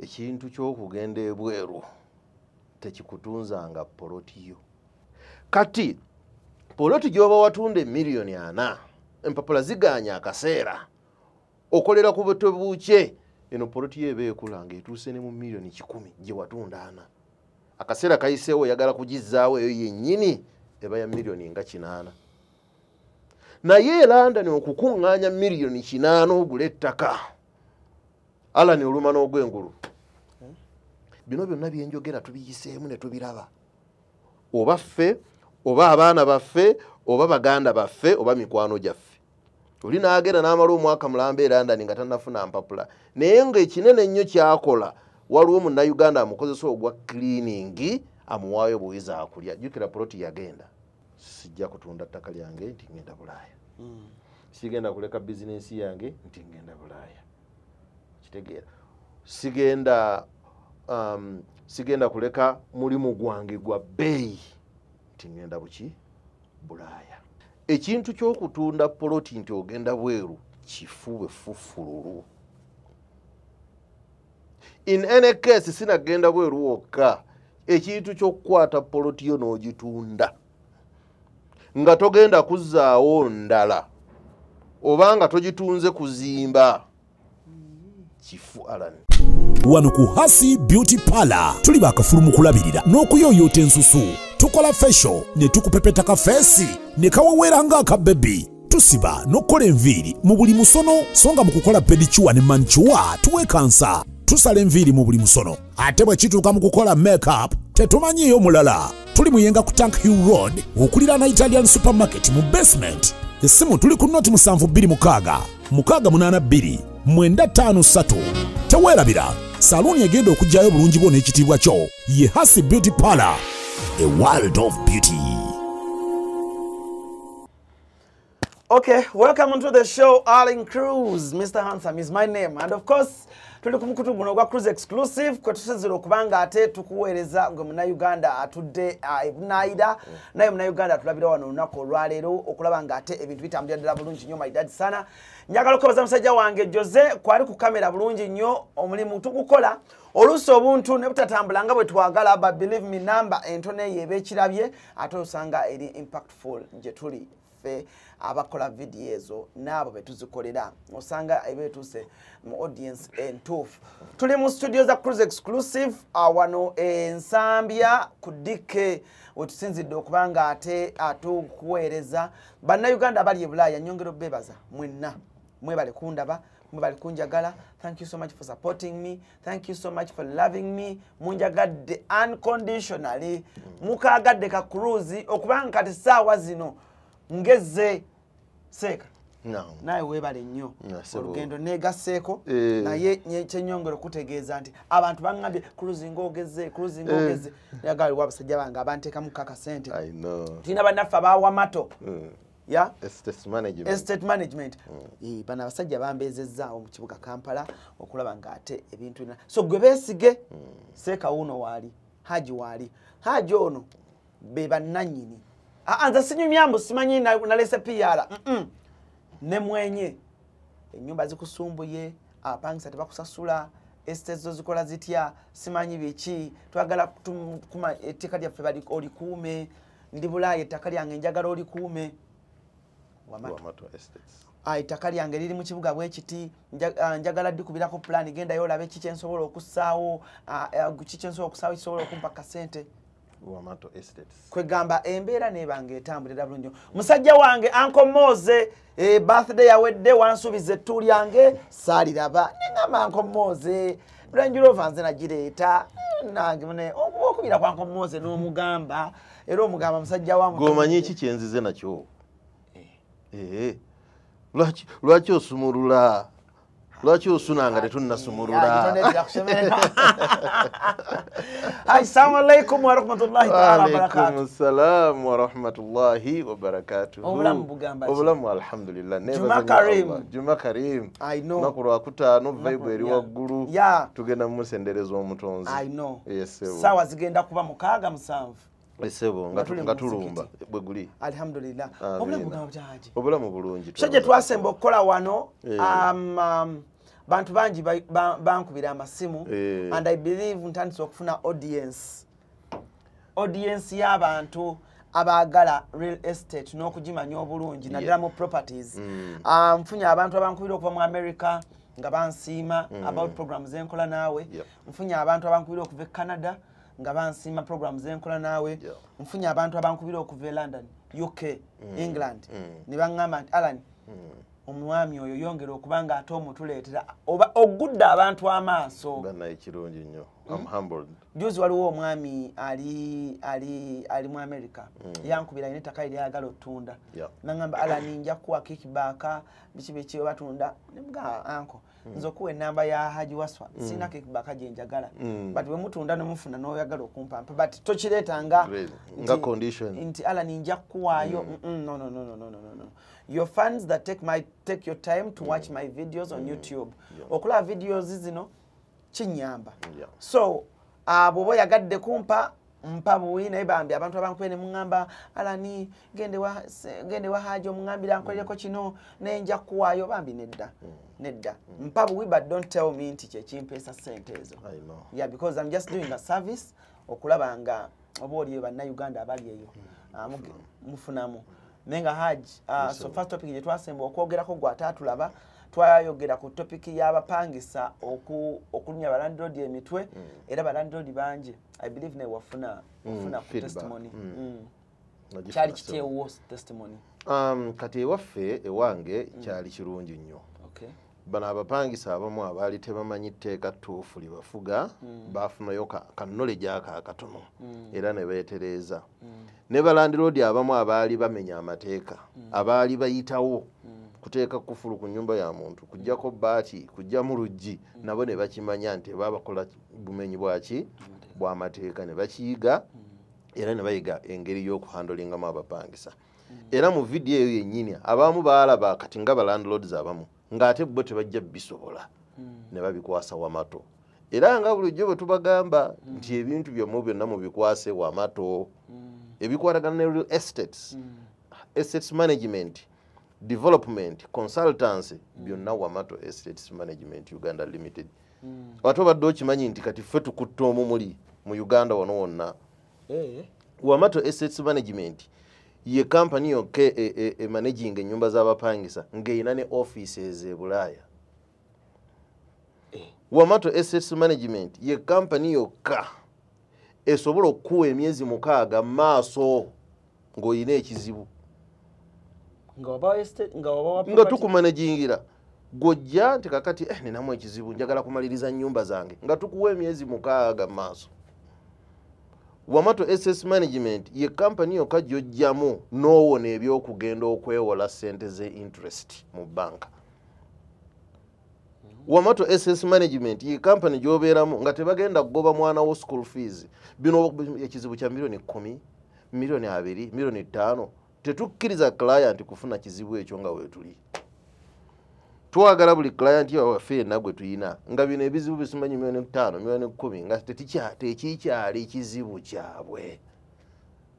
Ekintu ky'okugenda ebweru tekikutunzanga poloti yo. Kati poloti gy'oba watunda 4,000,000, empapula ziganya akaseera okolera ku butebuukye, eno poloti yo eba ekula ng'etuuse ne mu 100,000,000 gye watunda 4. Akaseera kayiseewo oyagala kugizzaawo eyo yennyini eba ya 8,000,000. Naye London okukuŋŋaanya 8,000,000 ogula ettaka, Alan oluma n'ogw'engulu. Bino byonna byenjogera tubiyiseemu ne tubiraba, oba ffe oba abaana baffe oba baganda baffe oba mikwano gyaffe. Oli n'agenda n'amala omwaka mulamba e London nga tannafuna mpapula, naye ng'ekinene ennyo kyakola waliwo munnayuganda amukozesa ogwa cleaning amuwaayo buwiza akulya. Jjukira poloti yagenda, sijja kutunda ttaka lyange nti ngenda Bulaaya, sigenda kuleka bizinensi yange nti ngenda Bulaaya, kitegeera, sigenda kuleka mulimu gwange gwa bbeeyi nti ngenda buki Bulaaya. Ekintu ky'okutunda poloti nti ogenda bweru kifuwe fufululu. In any case, sinagenda bweru wokka, ekintu ky'okukwata poloti yo n'ogitunda nga togenda kuzzaawo ndala oba nga togitunze kuzimba, kifu Alan. Wano ku Hasi Beauty Parlor tuli bakafulu mu kulabirira n'okuyooyoota ensusu. Tukola facial ne tukupepeta ka feesi ne kawewera ng'akabebi. Tusiba n'okukola enviiri mu buli musono, so nga mu kukola pedicure ne manicure tuwekansa. Tusala enviiri mu buli musono, ate bwe kituuka mu kukola makeup tetumanyiiyo mulala. Tuli Muyenga ku Tank Hill Road okuliraana Italian Supermarket mu basement. Essimu tuli ku noti 726 682 953. Teweerabira, saluuni egenda okuggyayo bulungi bwo n'ekitiibwa kyo ye Hasi Beauty Parlor, a world of beauty. Okay, welcome to the show, Arlen Cruz. Mr. Handsome is my name. And of course, tuli ku mukutu guno gwa Cruise Exclusive kwe tusezera okubanga ate tukuweereza gwe munnayuganda atudde ebunaayira, naye munnayuganda atulabira wano olunaku olwaleero okulaba nga ate ebintu bitambulira ddala bulungi nnyo maridadi sana. Njagala okwebaza musajja wange Jose kwali ku kamera bulungi nnyo, omulimu tugukola oluusi obuntu ne butatambula nga bwe twagala, but believe me, namba entono eyo eba ekirabye ate osanga eri impactful gye tuli ffe abakola vidiyo ezo n'abo be tuzikolera, osanga eba etuuse mu audience entuufu. Tuli mu studio za Cruise Exclusive wano Ensambya ku DK we tusinzidde okuba nga ate atukuweereza. Bannayuganda abali e Bulaaya nnyongera obbeebaza mwenna, mwebale kundaba, mwebale kunjagala. Thank you so much for supporting me, thank you so much for loving me. Munjagadde unconditionally, mukaagadde ka Cruise okubanga kati ssaawa zino ngeze seeka. Naye weebale nnyo olugendo neegasseeko, naye kyennyongera okutegeeza nti abantu baŋŋambye Cruise ng'ogeze, Cruise ng'ogeze. Njagala aliwo abasajja bange abanteekamu kakasente. Tulina bannaffe abawamato ya estate management. Bano abasajja bambeezezzaawo mu kibuga Kampala okulaba ng'ate ebintu byonna. So gwe beesige, seeka wuuno waali, Haji waali. Haji ono be bannannyini. Nze sinyumya mbu simanyi nalese PR. Ne mwenye ennyumba zikusumbuye, abapangisa tebakusasula, estate zo zikola zitya, simanyi biki, twagala kuma etteeka lyaffe olikuume, ndi Bulaaya ettaka lyange njagala olikuume. Wamato Estates. Ettaka lyange liri mu kibuga bwe kiti, njagala ddikubirako pulaani, gendayo olabe ki kye nsobola okussaawo, ki kye nsobola okussaawo kisobola okumpa kasente. Wamato Estates. Kwegamba embeera n'ebanga etambulira bulungi. Musajja wange Uncle Moze, birthday yawedde wansuubiza ettu lyange saaliraba. Ne ngamba Uncle Moze, Range Rover nze nagireeta. Nange mune okubira kwa Uncle Moze n'omugamba, era omugamba musajja wa Gw'omanyi ki kye nzize nakyo? Lwaki osumulula? Lwaki osuna nga tetunnasumulula? Assalamu alaikum wa rahmatullahi ta'ala wa barakatuh. Alaikum salam wa rahmatullahi wa barakatuh. Obulamu bugamba ki? Obulamu alhamdulillah. Juma Karim. Juma Karim. I know. Lunaku lwa kutaano, vibe eri waggulu. Tugenda mu musenderezo omutonzi. I know. Yes, Saawa zigenda kuba 6, 7. Esebo nga tulumba bwe guli. Alhamdulillah. Obulamu bugamba ki? Obulamu bulungi. Kye twasemba okukola wano, Bantu bangi bankubira amasimu and I believe ntandise okufuna audience y'abantu abaagala real estate n'okugimanya obulungi, naddala mu properties. Nfunye abantu abankubira okuva mu America nga bansiima about programs zenkola naawe. Nfunye abantu abankubira okuva e Canada nga bansiima programs zenkola naawe. Nfunye abantu abankubira okuva e London, UK, England, ne baŋŋamba nti Alan, omwami oyo yongera okuba nga ate omutuleetera oba ogudde abantu amaaso. Bannaye, kirungi nnyo. I'm humbled. Juzi waliwo omwami ali mu America, yankubira, alina ettaka lyayagala otunda. Nagamba, "Alan, nja kuwa kickback, biki biki, obatunda." Nemugaa, "Uncle, nze okuwa enamba ya Haji Waswa, sirina kickback gye njagala, but bwe mutunda nemufuna n'oyagala okumpampa, but tokireeta nga Nga condition. nti Alan nja kukuwaayo." No, no, no, no, no, no, no. Your fans that take your time to watch my videos on YouTube, okulaba videos zino kinyamba. So bw'oba oyagadde kumpa, mpa buwi. Naye bambi abantu abankubye ne muŋŋamba, "Alani, gende wa Haji omuŋŋambira nkolereko kino, naye nja kukuwaayo." Bambi nedda, nedda, mpa buwi, but don't tell me nti kyekimpeesa ssente ezo. I know. Yeah, because I'm just doing a service okulaba nga oba oli bannayuganda abali eyo mufunamu. Naye nga Haj, so first topic gye twasemba okwogerako, gwe ate atulaba, twayogera ku topic y'abapangisa okulumya balandlord emitwe, era balandlord bangi, I believe naye wafuna ku feedback. testimony. Nagifuna. Kyali So. kityewo testimony? Kati ewaffe, ewange kyali kirungi nnyo. Bano abapangisa abamu abaali tebamanyi tteeka ttuufu libafuga, bafunayo ka knowledge ako akatono era ne beetereeza. Ne balandiroodi abamu abaali bamenya amateeka, abaali bayitawo kuteeka kufulu ku nnyumba ya muntu, kuggyako baati, kugjamu luggi, nabo ne bakimanya nti babakola bumenyi bwaki bw'amateeka, ne bakiyiga era ne bayiga engeri y'okuhandolingamu abapangisa. Era mu vidiyo eyo yennyini abamu baalaba kati nga balandlords abamu ng'ate bo tebajja bisobola, ne babikwasa Wamato. Era nga bulijjo bwe tubagamba nti ebintu byammwe byonna mubikwase Wamato, ebikwatagana ne real estates, estates management, development, consultancy, byonna Wamato Estates Management Uganda Limited. Ate obadde okimanyi nti kati ffe tukutta omumuli mu Uganda wano wonna? Wamato Estates Management ye kampani yokka emanaging ennyumba z'abapangisa ng'erina ne offices e Bulaaya. Wamato Estates Management ye kampani yokka esobola okukuwa emyezi 6 maaso ng'olina ekizibu. Nga wabawa nga wabawa Nga property- tukumanagingira gwojja nti kakati ninamu ekizibu, njagala kumaliriza nnyumba zange, nga tukuwa emyezi 6 maaso. Wamato Estates Management ye kampani yokka gyojjamu n'owona ebyokugenda okwewola ssente ze interest mu banka. Wamato Estates Management ye kampani gy'obeeramu nga tebagenda kugoba mwana wo school fees. Bino ekizibu kya miliyoni 10, miliyoni 20, miliyoni 5, tetukkiriza client kufuna kizibu ekyo nga weetuli. Twagala buli client waffe yenna gwe tuyina nga bino ebizibu bisimanyi miliyoni 5, miliyoni 10 nga tekikyali kizibu kyabwe.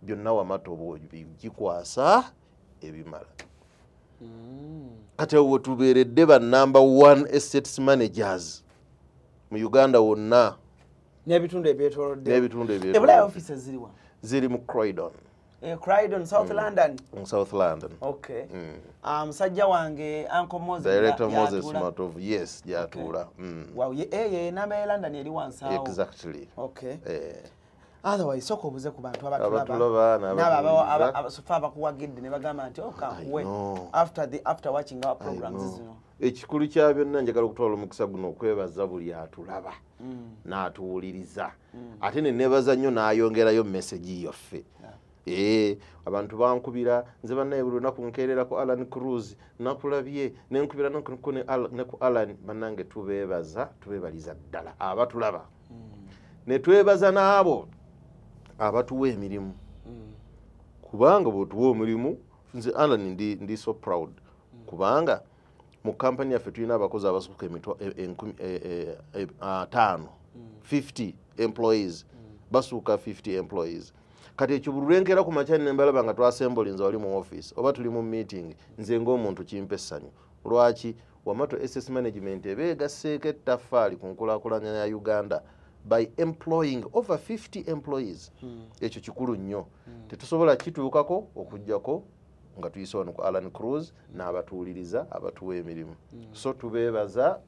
Byonna Wamato gikwasa ebimala. Kati awo wetubeeredde ba number one estates managers mu Uganda wonna. N'ebitundu ebyetolodde. N'ebitundu Ebulaaya ebyetolodde. Offices ziriwa? Ziri mu Croydon. Croydon, South London. Mu South London. Okay. Musajja wange Uncle Moses Director Moses yatuula. Matovu, yes, gyatuula. Wow, ye namba ya London eri wansi awo. Exactly. Okay. Eh. Otherwise sooka obuze ku bantu abatulaba. Abatulaba N'abo n'abatuwuliriza. So far abakuwagidde ne bagamba nti, "Oh, kankuwe," I know. after watching our I programs know. zino. Ekikulu kya byonna, njagala okutwala omukisa guno okwebaza buli atulaba n'atuwuliriza, ate ne neebaza nnyo n'ayongerayo message yaffe. Ee, abantu bankubira nze, bannaye, buli lunaku nkeererako Alan Cruz, nakulabye nenkubira ne ku Alan. Bannange, tubeebaza, tubeebaliza ddala abatulaba, ne twebaza n'abo abatuwa emirimu, kubanga bw'otuwa omulimu, nze Alan ndi so proud, kubanga mu kampani yaffe tulina abakozi abasukka enkumi 50, 50 employees, basuuka 50 employees. Kati ekyo buli lwenkeera ku makya nembalaba nga twasembolinza wali mu office oba tuli mu meeting, nze ng'omuntu kimpa essanyu. Lwaki? Wamato SS Management ebeegasseeko ettaffaali ku nkulaakulana ya Uganda by employing over 50 employees. Ekyo kikulu nnyo. Tetusobola kituukako okuggyako nga tuyise wano ku Alan Cruz n'abatuwuliriza abatuwa emirimu. So tubeebaza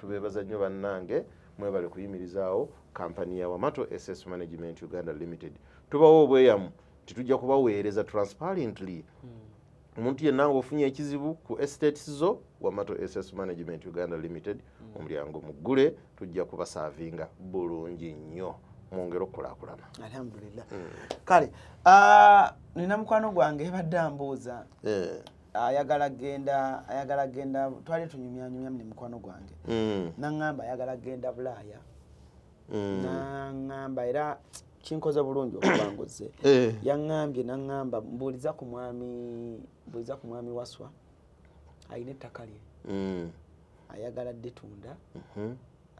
nnyo bannange, mwebale kuyimirizaawo kampani ya Wamato SS Management Uganda Limited. Tubawo obweyamu titujja kubaweereza transparently. Omuntu yenna ng'ofunye ekizibu ku estates zo, Wamato SS Management Uganda Limited, omulyango muggule, tujja kubasavinga bulungi nnyo, mwongere okukulaakulana. Alhamdulillah. Kale nina mukwano gwange ebadde ambuuza, ayagala genda, twali tunyumyanyumya ne mukwano gwange, naŋŋamba ayagala genda Bulaaya, naŋŋamba era kinkoze bulungi okubanguze. Yaŋŋambye naŋŋamba mbuuliza ku mwami Waswa, alina ettaka lye, ayagala dditunda,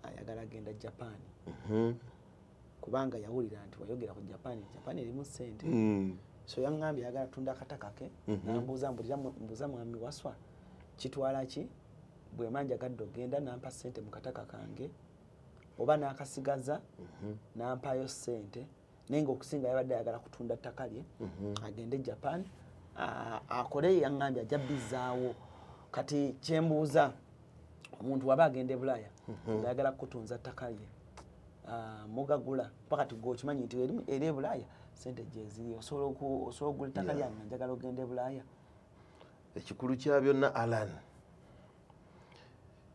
ayagala genda Japan, kubanga yawulira nti wayogera ku Japan, Japan erimu ssente. So yaŋŋambye ayagala tunda akataka ke, nambuuza mbuuza mwami Waswa kitwala ki bwe manja gadde ogenda nampa ssente mu kataka kange oba n'akasigaza nampayo ssente, naye ng'okusinga yabadde ayagala kutunda ttaka lye agende Japan akole. Yaŋŋambye ajja bizaawo. Kati kyembuuza, omuntu waba agenda e Bulaaya ng'ayagala kutunza ttaka lye, mugagula paka kati gwe okimanyi nti eri e Bulaaya ssente gyeziri, osobola okugula ettaka lyange njagala ogenda e Bulaaya? Ekikulu kya byonna Alan,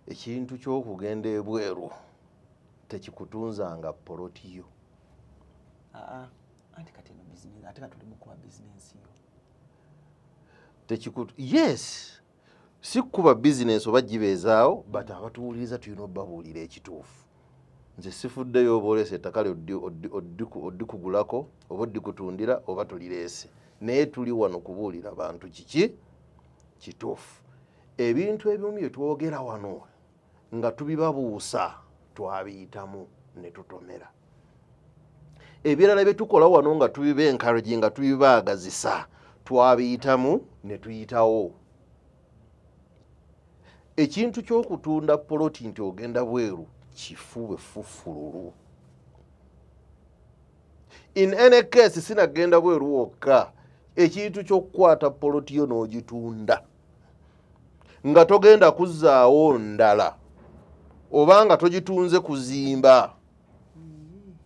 ekintu ky'okugenda ebweru tekikutunzanga poloti yo. Anti kati eno bizinesi, ate kati oli mukuba bizinesi yo. Yes, si kuba bizinesi oba gibeezaawo, but abatuwuliriza tulina obbabuulira ekituufu. Nze sifuddeyo oba oleese ettaka lyo oddikugulako oba oddikutundira oba tulireese, naye tuli wano kubuulira bantu kiki kituufu. Ebintu ebimu bye twogera wano nga tubibabuusa twabiyitamu ne tutomera. Ebirala bye tukola wano nga tubiba encourage nga tubibaagazisa twabiyitamu ne tuyitawo. Ekintu ky'okutunda poloti nti ogenda bweru kifu bwe fufululu. In any case, sinagenda bweru wokka, ekintu ky'okukwata poloti yo n'ogitunda nga togenda kuzzaawo ndala obanga togitunze kuzimba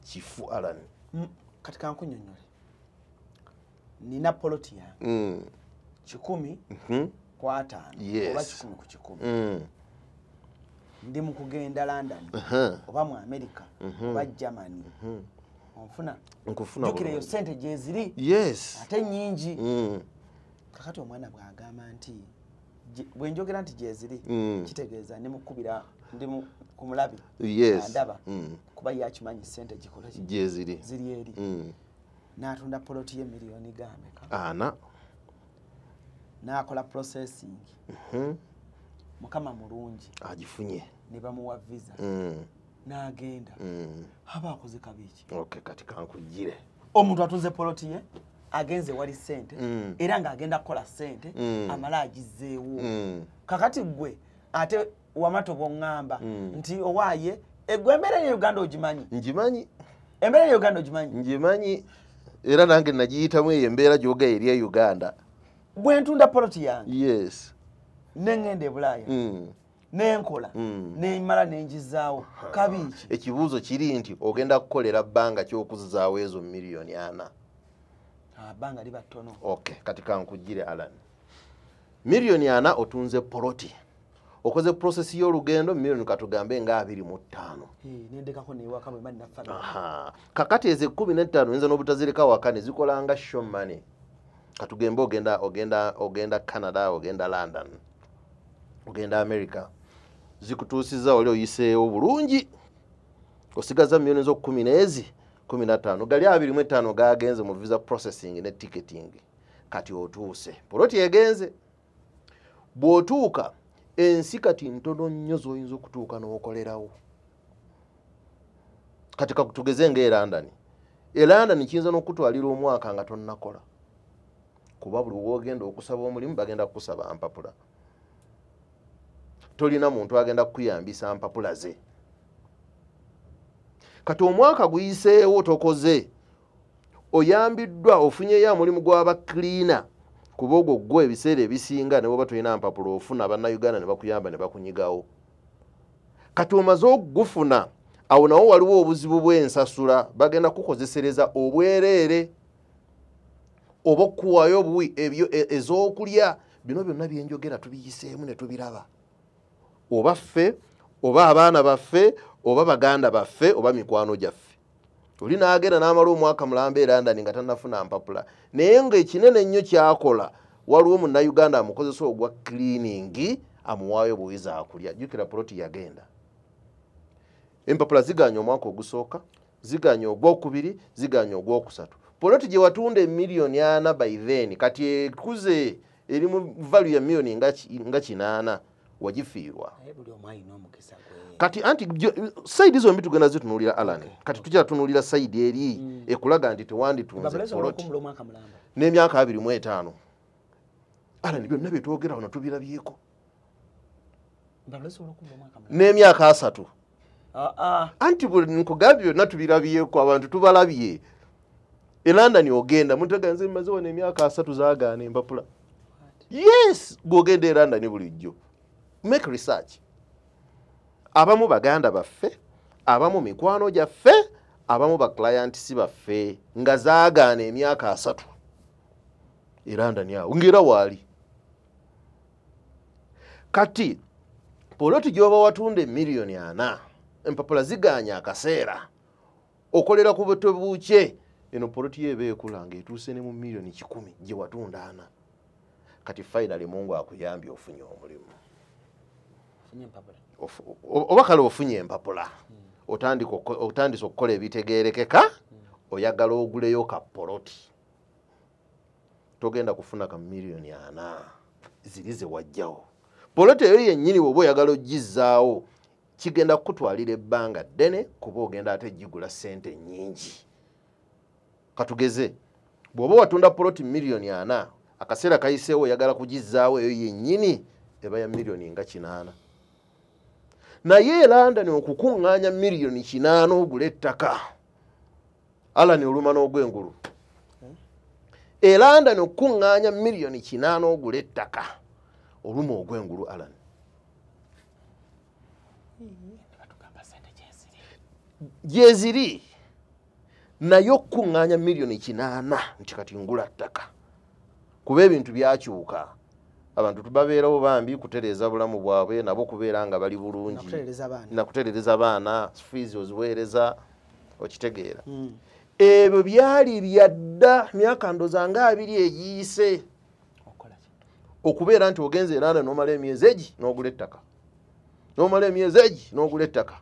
kifu Alan. Kati kankunyonnyole, nina poloti yange 100 ku 50 oba 100 ku 100, ndi mu kugenda London oba mu America oba Germany, onfuna? Nkufuna. Jjukira eyo ssente gyeziri, Yes, ate nnyingi. Kakati omwana bw'agamba nti bwe njogera nti gyeziri, kitegeeza ndi mukubira ndi ku mulabi andaba, kuba ye akimanyi ssente gikola ki, gyeziri, ziri eri. N'atunda poloti ye miliyoni gameka? 4. N'akola processing, Mukama mulungi, agifunye, ne bamuwa visa, n'agenda. Aba akoze kabi ki? Okay, kati kankugire. Omuntu atunze poloti ye agenze wali ssente, era ng'agenda kukola ssente, amale agizzeewo. Kakati ggwe ate Wamato bw'oŋŋamba nti owaaye egwe embeera ye Uganda ogimanyi? Ngimanyi. Embeera ye Uganda ogimanyi? Ngimanyi, era nange nagiyitamu eyo embeera gy'oga eri e Uganda. Bwe ntunda poloti yange, Yes, ne ŋŋenda e Bulaaya, nenkola, nemala nenjizaawo, kabi ki? Ekibuuzo kiri nti ogenda kukolera bbanga ky'okuzzaawo ezo miliyoni 4? Bbanga liba ttono. Okay, kati kankugire Alan. Miliyoni 4 otunze poloti, okoze process y'olugendo miliyoni katugambe nga 25. Nendekako newaka bwe mba nina family. Aha. Kakati ezo 15 oyinza n'obutazireka waka ne zikola nga show money. Katugembe ogenda Canada, ogenda London, ogenda America, zikutuusiza oli oyiseewo bulungi, osigaza miliyoni zo 10 n'ezi 15, gali 25 gagenze mu visa processing ne ticketing. Kati otuuse, poloti egenze. Bw'otuuka ensi kati ntono nnyo z'oyinza okutuuka n'okolerawo. Kati tugeze nga e London. E London kiyinza n'okutwalira omwaka nga tonnakola, kuba buli w'ogenda okusaba omulimu bagenda kukusaba mpapula. Tolina muntu agenda kukuyambisa mpapula ze. Kati omwaka guyiseewo tokoze, oyambiddwa ofunyeyo omulimu gw'aba cleaner, kuba ogwo gwo ebiseera ebisinga ne bw'oba tolina mpapula ofuna Bannayuganda ne bakuyamba ne bakunyigawo. Kati omaze okugufuna, awo nawo waliwo obuzibu bw'ensasula, bagenda kukozesereza obwereere oba okuwaayo obuwi ebyo ez'okulya. Bino byonna byenjogera tubiyiseemu ne tubiraba, oba ffe oba abaana baffe oba baganda baffe oba mikwano gyaffe. Oli n'agenda n'amala omwaka mulamba e London nga tannafuna mpapula, naye ng'ekinene ennyo kyakola, waliwo Munnayuganda amukozesa ogwa cleaning, amuwaayo buwiza akulya. Jjukira poloti yagenda, empapula ziganya omwaka ogusooka, ziganya ogwokubiri, ziganya ogwokusatu. Poloti gye watunda 4,000,000 by then kati ekuze eri mu value ya 8 million, wagifiirwa. Kati anti side zombi tugenda zitunuulira, Alan. Kati tujja tunuulira side eri ekulaga nti tewanditunze poloti n'emyaka 25. Alan, byonna byetwogera wano tubirabyeko n'emyaka 30. Anti nkugambye byonna tubirabyeko, abantu tubalabye e London. Ogenda mutega, nze mmaze wano emyaka 30, zaagaana empapula. Yes, gwogenda e London bulijjo, make research. Abamu baganda baffe, abamu mikwano gyaffe, abamu ba clients baffe nga zaagaana emyaka 30 e London awo ngera waali. Kati poloti gy'oba watunda 4,000,000, empapula ziganya akaseera, okolera ku butwe buukye, eno poloti ye eba ekula ng'etuuse ne mu 100,000,000 gye watunda 4. Kati finally Mungu akuyambye, ofunye omulimu oba kale ofunye empapula, otandise okukola ebitegeerekeka, oyagala oguleyo ka poloti, togenda kufuna ka 4,000,000 ziri ze wajjawo. Poloti eyo yennyini bw'oba oyagala ogizzaawo, kigenda kukutwalira ebbanga ddene, kuba ogenda ate gigula ssente nnyingi. Katugeze bw'oba watunda poloti 4,000,000, akaseera kayiseewo oyagala kugizzaawo, eyo yennyini eba ya 8 million. Naye e London okukuŋŋaanya 8 million ogula ettaka, Alan, oluma n'ogwengulu. E London okukuŋŋaanya 8 million ogula ettaka, oluma ogwengulu, Alan. Gyeziri, naye okukuŋŋaanya 8 million nti kati ngula ttaka, kuba ebintu byakyuka, abantu tubabeerawo bambi kutereeza bulamu bwabwe, nabo kubeera nga bali bulungi, nakutereereza baana, fees oziweereza, okitegeera. Ebyo byali byadda myaka ndoza nga 20 egiyise, okubeera nti ogenze era n'omala emyezi egi n'ogula ettaka, n'omala emyezi egi n'ogula ettaka,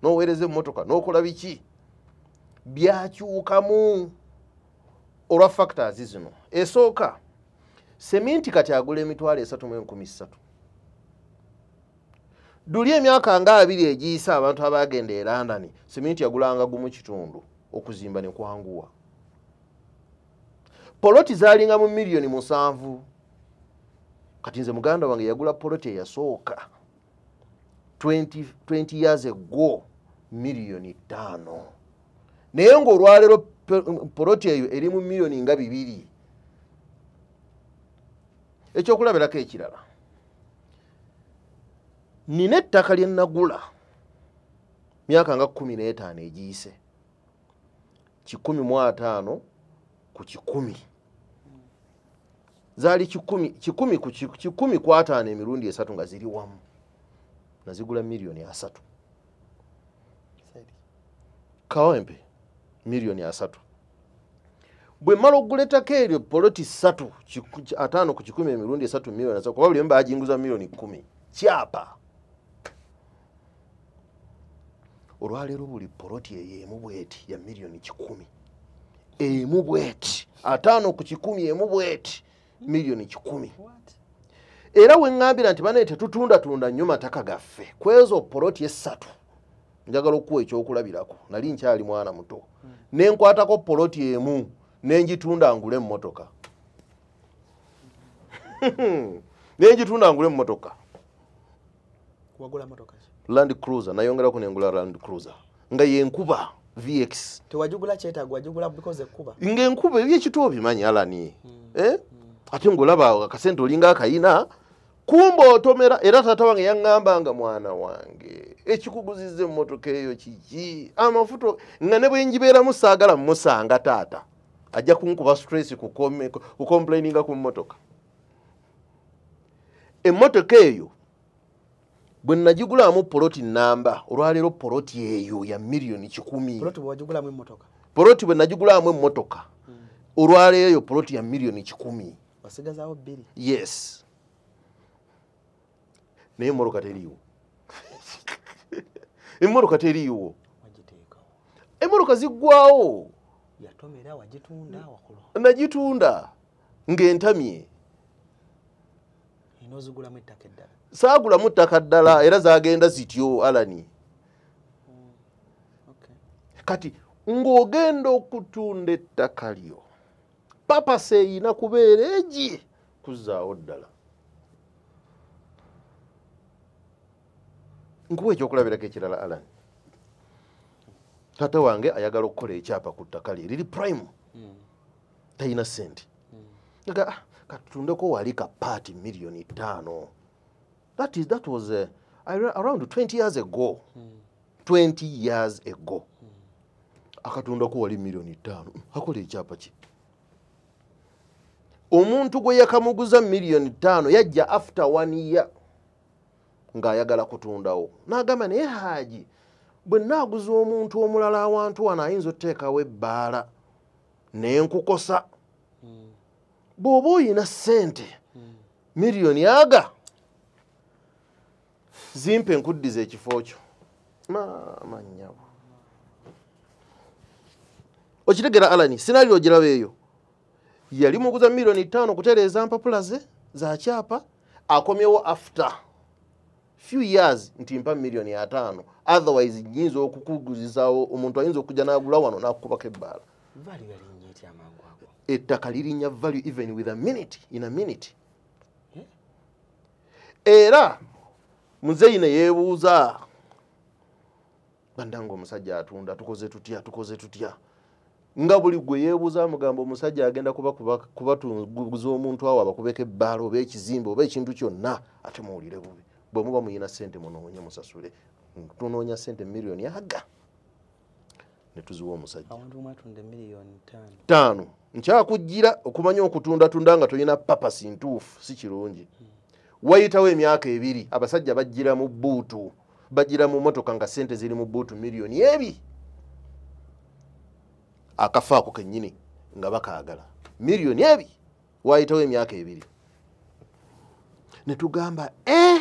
n'oweereza emmotoka, n'okola biki. Byakyukamu olwa factors zino. Esooka, seminti kati agula 330,000. Duli emyaka nga 20 egiyise, abantu abagenda e London, seminti yagulanga 1.5, okuzimba ne kwanguwa. Poloti zaalinga mu 7 million. Kati nze muganda wange yagula poloti eyasooka 20 years ago 5 million, naye ng'olwaleero poloti eyo eri mu 2 million. Ekyokulabirako ekirala, nina ettaka lye nagula myaka nga 15 egiyise, 150 ku 100, zaali 150 ku 50 emirundi esatu nga ziri wamu, nazigula 30 million. Kawempe, 30 million. Bwe mmala okugula ettaka eryo, poloti ssatu, 50 ku 100 emirundi esatu, 30 million, kuba buli emu baginguza 10 million. Kyapa olwaleero buli poloti eyo emu bweti ya 100 million, emu bweti, 50 ku 100, emu bweti 100 million. Era we ŋŋambira nti banaye tetutundatunda nnyo mataka gaffe. Kwezo poloti esatu, njagala okuwa ekyokulabirako. Nali nkyali mwana muto, ne nkwatako poloti emu ne ngitunda ngule emmotoka, ne ngitunda ngule emmotoka. Wagula motoka ki? Land Cruiser, nayongerako nengula Land Cruiser nga yenkuba VX. Tewajugula kyetaago, wajugula because ekuba. Ng'enkuba ebyekito obimanyi Alani. Eh? Ate ng'olaba akasente olinga akayina, kumba otomera. Era taata wange yaŋŋambanga, mwana wange, ekikuguzizza emmotoka eyo kiki? Amafuta nga ne bwe ngibeeramu saagala mmusanga, taata ajja kunkuba stress kucomplaininga ku mmotoka. Emmotoka eyo bwe nagigulamu poloti namba, olwaleero poloti eyo ya miliyoni 100. Poloti bwe wagigulamu emmotoka? Poloti bwe nagigulamu emmotoka, olwaleero eyo poloti ya miliyoni 100. Wasigazaawo 2. Yes, naye emmotoka teriiwo, emmotoka teriiwo. Wagiteekawo? Emmotoka ziggwawo. Yatomera, wagitunda, wakola? Nagitunda ng'entamye. N'ozigulamu ettaka eddala? Saagulamu ttaka ddala, era zagenda zityo, Alani. Kati ng'ogenda okutunda ettaka lyo, purpose eyina kubeera egi kuzzaawo ddala. Nkuwa ekyokulabirako ekirala, Alani. Taata wange ayagala okukola ekyapa ku ttaka lye liri prime, talina ssente. Aga, "Ah, katutundeko wali ka part miliyoni 5." That was around 20 years ago, 20 years ago. Akatundako wali miliyoni 5, akola ekyapa ki. Omuntu gwe yakamuguza miliyoni 5 yajja after one year ng'ayagala kutundawo, n'agamba, "Naye Haaji, bwe naaguza omuntu omulala awantu wano ayinza otuteekawo ebbaala nenkukosa. Bw'oba oyina ssente miliyoni aga zimpe nkuddiza ekifo kyo." Maama nnyabo, okitegera, Alani? Scenario ogiraba eyo. Yali muguza miliyoni 5 kutereeza mpapula ze za kyapa, akomyewo after few years nti, "Mpa miliyoni 50, otherwise nyinza okukuguzizaawo omuntu ayinza okujja n'agula wano n'akukubako ebbaala." Value yalinnya etya amangu ago? Ettaka lirinnya value even with a minute, in a minute. Eh? Era muzeeyi ne yeebuuza, "Bandanga, omusajja atunda, tukoze tutya, tukoze tutya?" Nga buli gwe yeebuuza amugamba, "Omusajja agenda kubatunguza omuntu awo abakubeko ebbaala oba ekizimbe oba ekintu kyonna, ate muwulire bubi. Bwe muba muyina ssente munoonye musasule." Tunoonya ssente miliyoni aga ne tuziwa omusajja. Awantu mwatunda miliyoni 5? 5. Nkyakujjira okumanya okutundatunda nga tolina purpose ntuufu si kirungi. Wayitawo emyaka 2, abasajja bajjira mu boot, bajjira mu motoka nga sente ziri mu boot, miliyoni 2. Akafa ako kennyini nga bakaagala miliyoni 2. Wayitawo emyaka 2 ne tugamba, "E,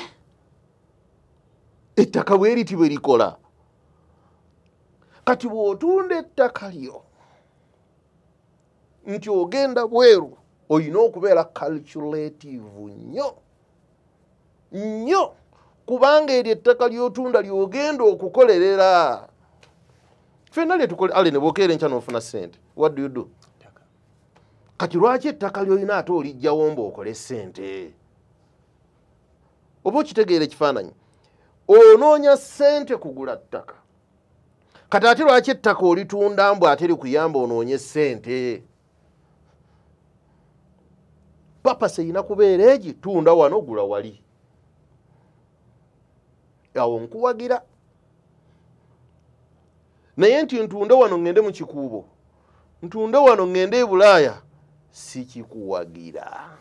ettaka bwe riti bwe likola." Kati bw'otunda ettaka lyo nti ogenda bweru, olina okubeera calculative nnyo nnyo, kubanga eryo ettaka ly'otunda ly'ogenda okukolerera. Ffenna lyetukole ale ne bwokeera enkya n'ofuna ssente, what do you do? Ttaka. Kati lwaki ettaka ly'olina ate olijjawo mba okole ssente? Oba okitegeera ekifaananyi? Onoonya ssente kugula ttaka, kati ate lwaki ettaka olitunda mbw ate likuyamba onoonye ssente? Purpose erina kubeera egi tunda wano, gula wali. Awo nkuwagira, naye nti ntunde wano ŋŋende mu Kikuubo, ntunde wano ŋŋende e Bulaaya, sikikuwagira.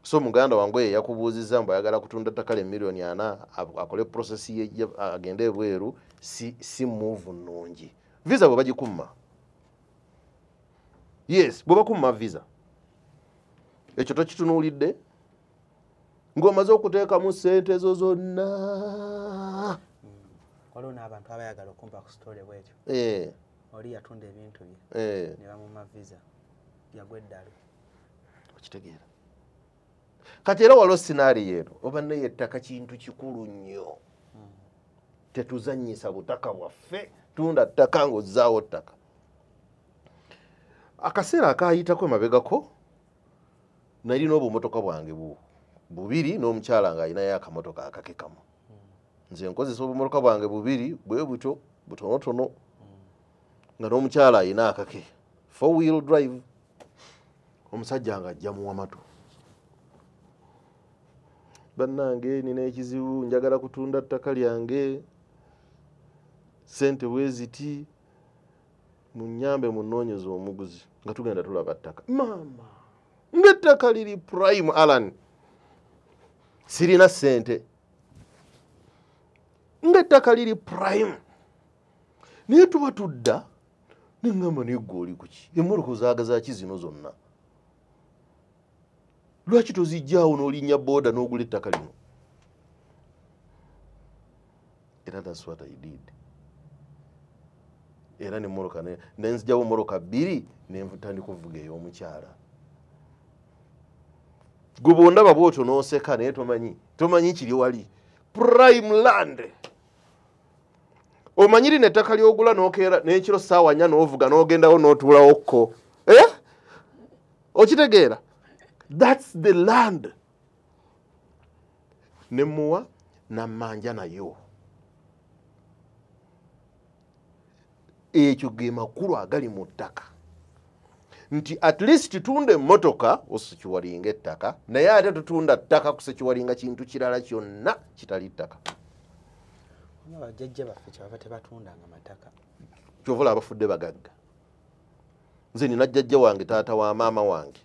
So muganda wange oyo yakubuuzizza mbu ayagala kutunda ttaka lye miliyoni 40 akole process ye agende ebweru, si move nnungi. Visa bwe bagikumma, yes, bwe bakumma visa, ekyo tokitunuulidde ng'omaze okuteekamu ssente zo zonna. Waliwo n'abantu abayagala okumpa ku story bwetyo. Oli yatunda ebintu bye ne bamuma visa, yagwa eddalu. Okitegeera? Kati era waliwo scenario eno oba naye ettaka kintu kikulu nnyo. Tetuzannyisa butaka bwaffe. Tunda ttaka ng'ozzaawo ttaka. Akaseera akayitako emabegako nalina obumotoka bwange bu Bubiri n'omukyala ng'alinayo akamotoka akake kamu. Nze nkozesa obumotoka bwange bubiri bwe buto butonotono, nga n'omukyala alina akake four wheel drive. Omusajja ng'ajja muwa matu, bannange nina ekizibu, njagala kutunda ttaka lyange, sente bweziti, munyambe munoonyeze omuguzi. Nga tugenda tulaba ttaka, maama ng'ettaka liri prime. Alan, sirina ssente, ng'ettaka liri prime, naye tuba tudda neŋŋamba, naye gwe oli kuki? Emmotoka ozaagaza ki zino zonna? Lwaki tozijjaawo n'olinnya booda n'ogula ettaka lino? Era that's what I did. Era nemmotoka nenzijjawo mmotoka bbiri, nentandika okuvuga ey'omukyala. Gwe bwondaba bwotyo n'oseka, naye tomanyi kiri wali prime land. Omanyi lino ettaka lyogula n'okeera n'ekiro ssaawa 4 n'ovuga n'ogendawo n'otuulawo kko, eh? Okitegeera? That's the land. Nemuwa nammanja nayo. Ekyo ge makulu agali mu ttaka, nti at least tunda emmotoka osecuringa ettaka, naye ate totunda ttaka kusecuringa kintu kirala kyonna kitali ttaka. Bajjajja baffe kyebava tebatundanga mataka. Kyova olaba abafudde bagagga. Nze nina jjajja wange, taata wa maama wange,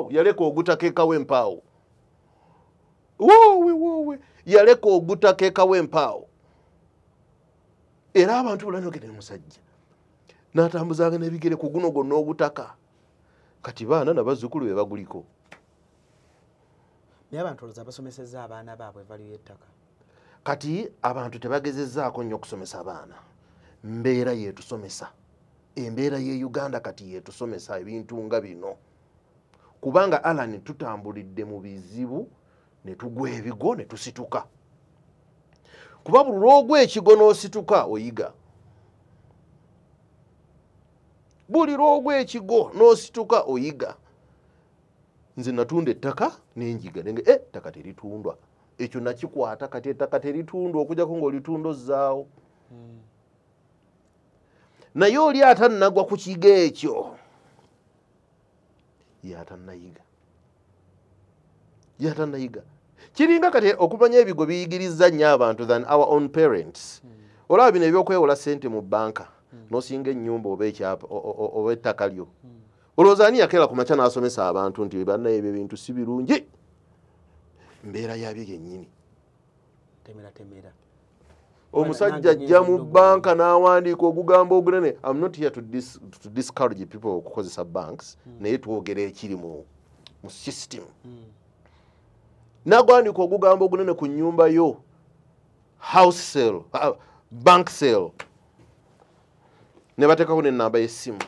yaleka ogutaka ekawo empaawo. Woowe woowe, yaleka ogutaka ekawo empaawo. Era abantu bulanogere musajja n'atambuzanga n'ebigere ku guno gwonna ogutaka. Kati baana nabazzukulu be baguliko. Naye abantu olowooza basomesezza abaana baabwe value y'ettaka? Kati abantu tebagezezzaako nnyo okusomesa abaana. Mbeera yeetusomesa, embeera ye Uganda kati yeetusomesa ebintu nga bino, kubanga Alan, tutambulidde mu bizibu ne tugwa ebigo ne tusituka. Kuba buli lwogwa ekigo n'osituka oyiga, buli lwogwa ekigo n'osituka oyiga. Nze natunda ettaka nenjiga nenge ettaka teritundwa. Ekyo nakikwata, kati ettaka teritundwa okujjako ng'olitunda ozzaawo. Naye oli atannagwa ku kigo ekyo yatannayiga, yatannayiga. Kiringa kati okumanya ebigo biyigiriza nnyo abantu than our own parents. Olaba bino ebyokwewola ssente mu banka, n'osinga ennyumba oba ekyapa oba ettaka lyo. Olowooza ani yakeera ku makya n'asomesa abantu nti bannaye ebyo ebintu si birungi? Mbeera yabyo yennyini. Temera temera. Omusajja ajja mu banka n'awandiika ogugambo ogunene. I'm not here to discourage people okukozesa banks, naye twogera ekiri mu system. N'agwandiika ogugambo ogunene ku nnyumba yo, house sale, bank sale, ne bateekako n'ennamba y'essimu.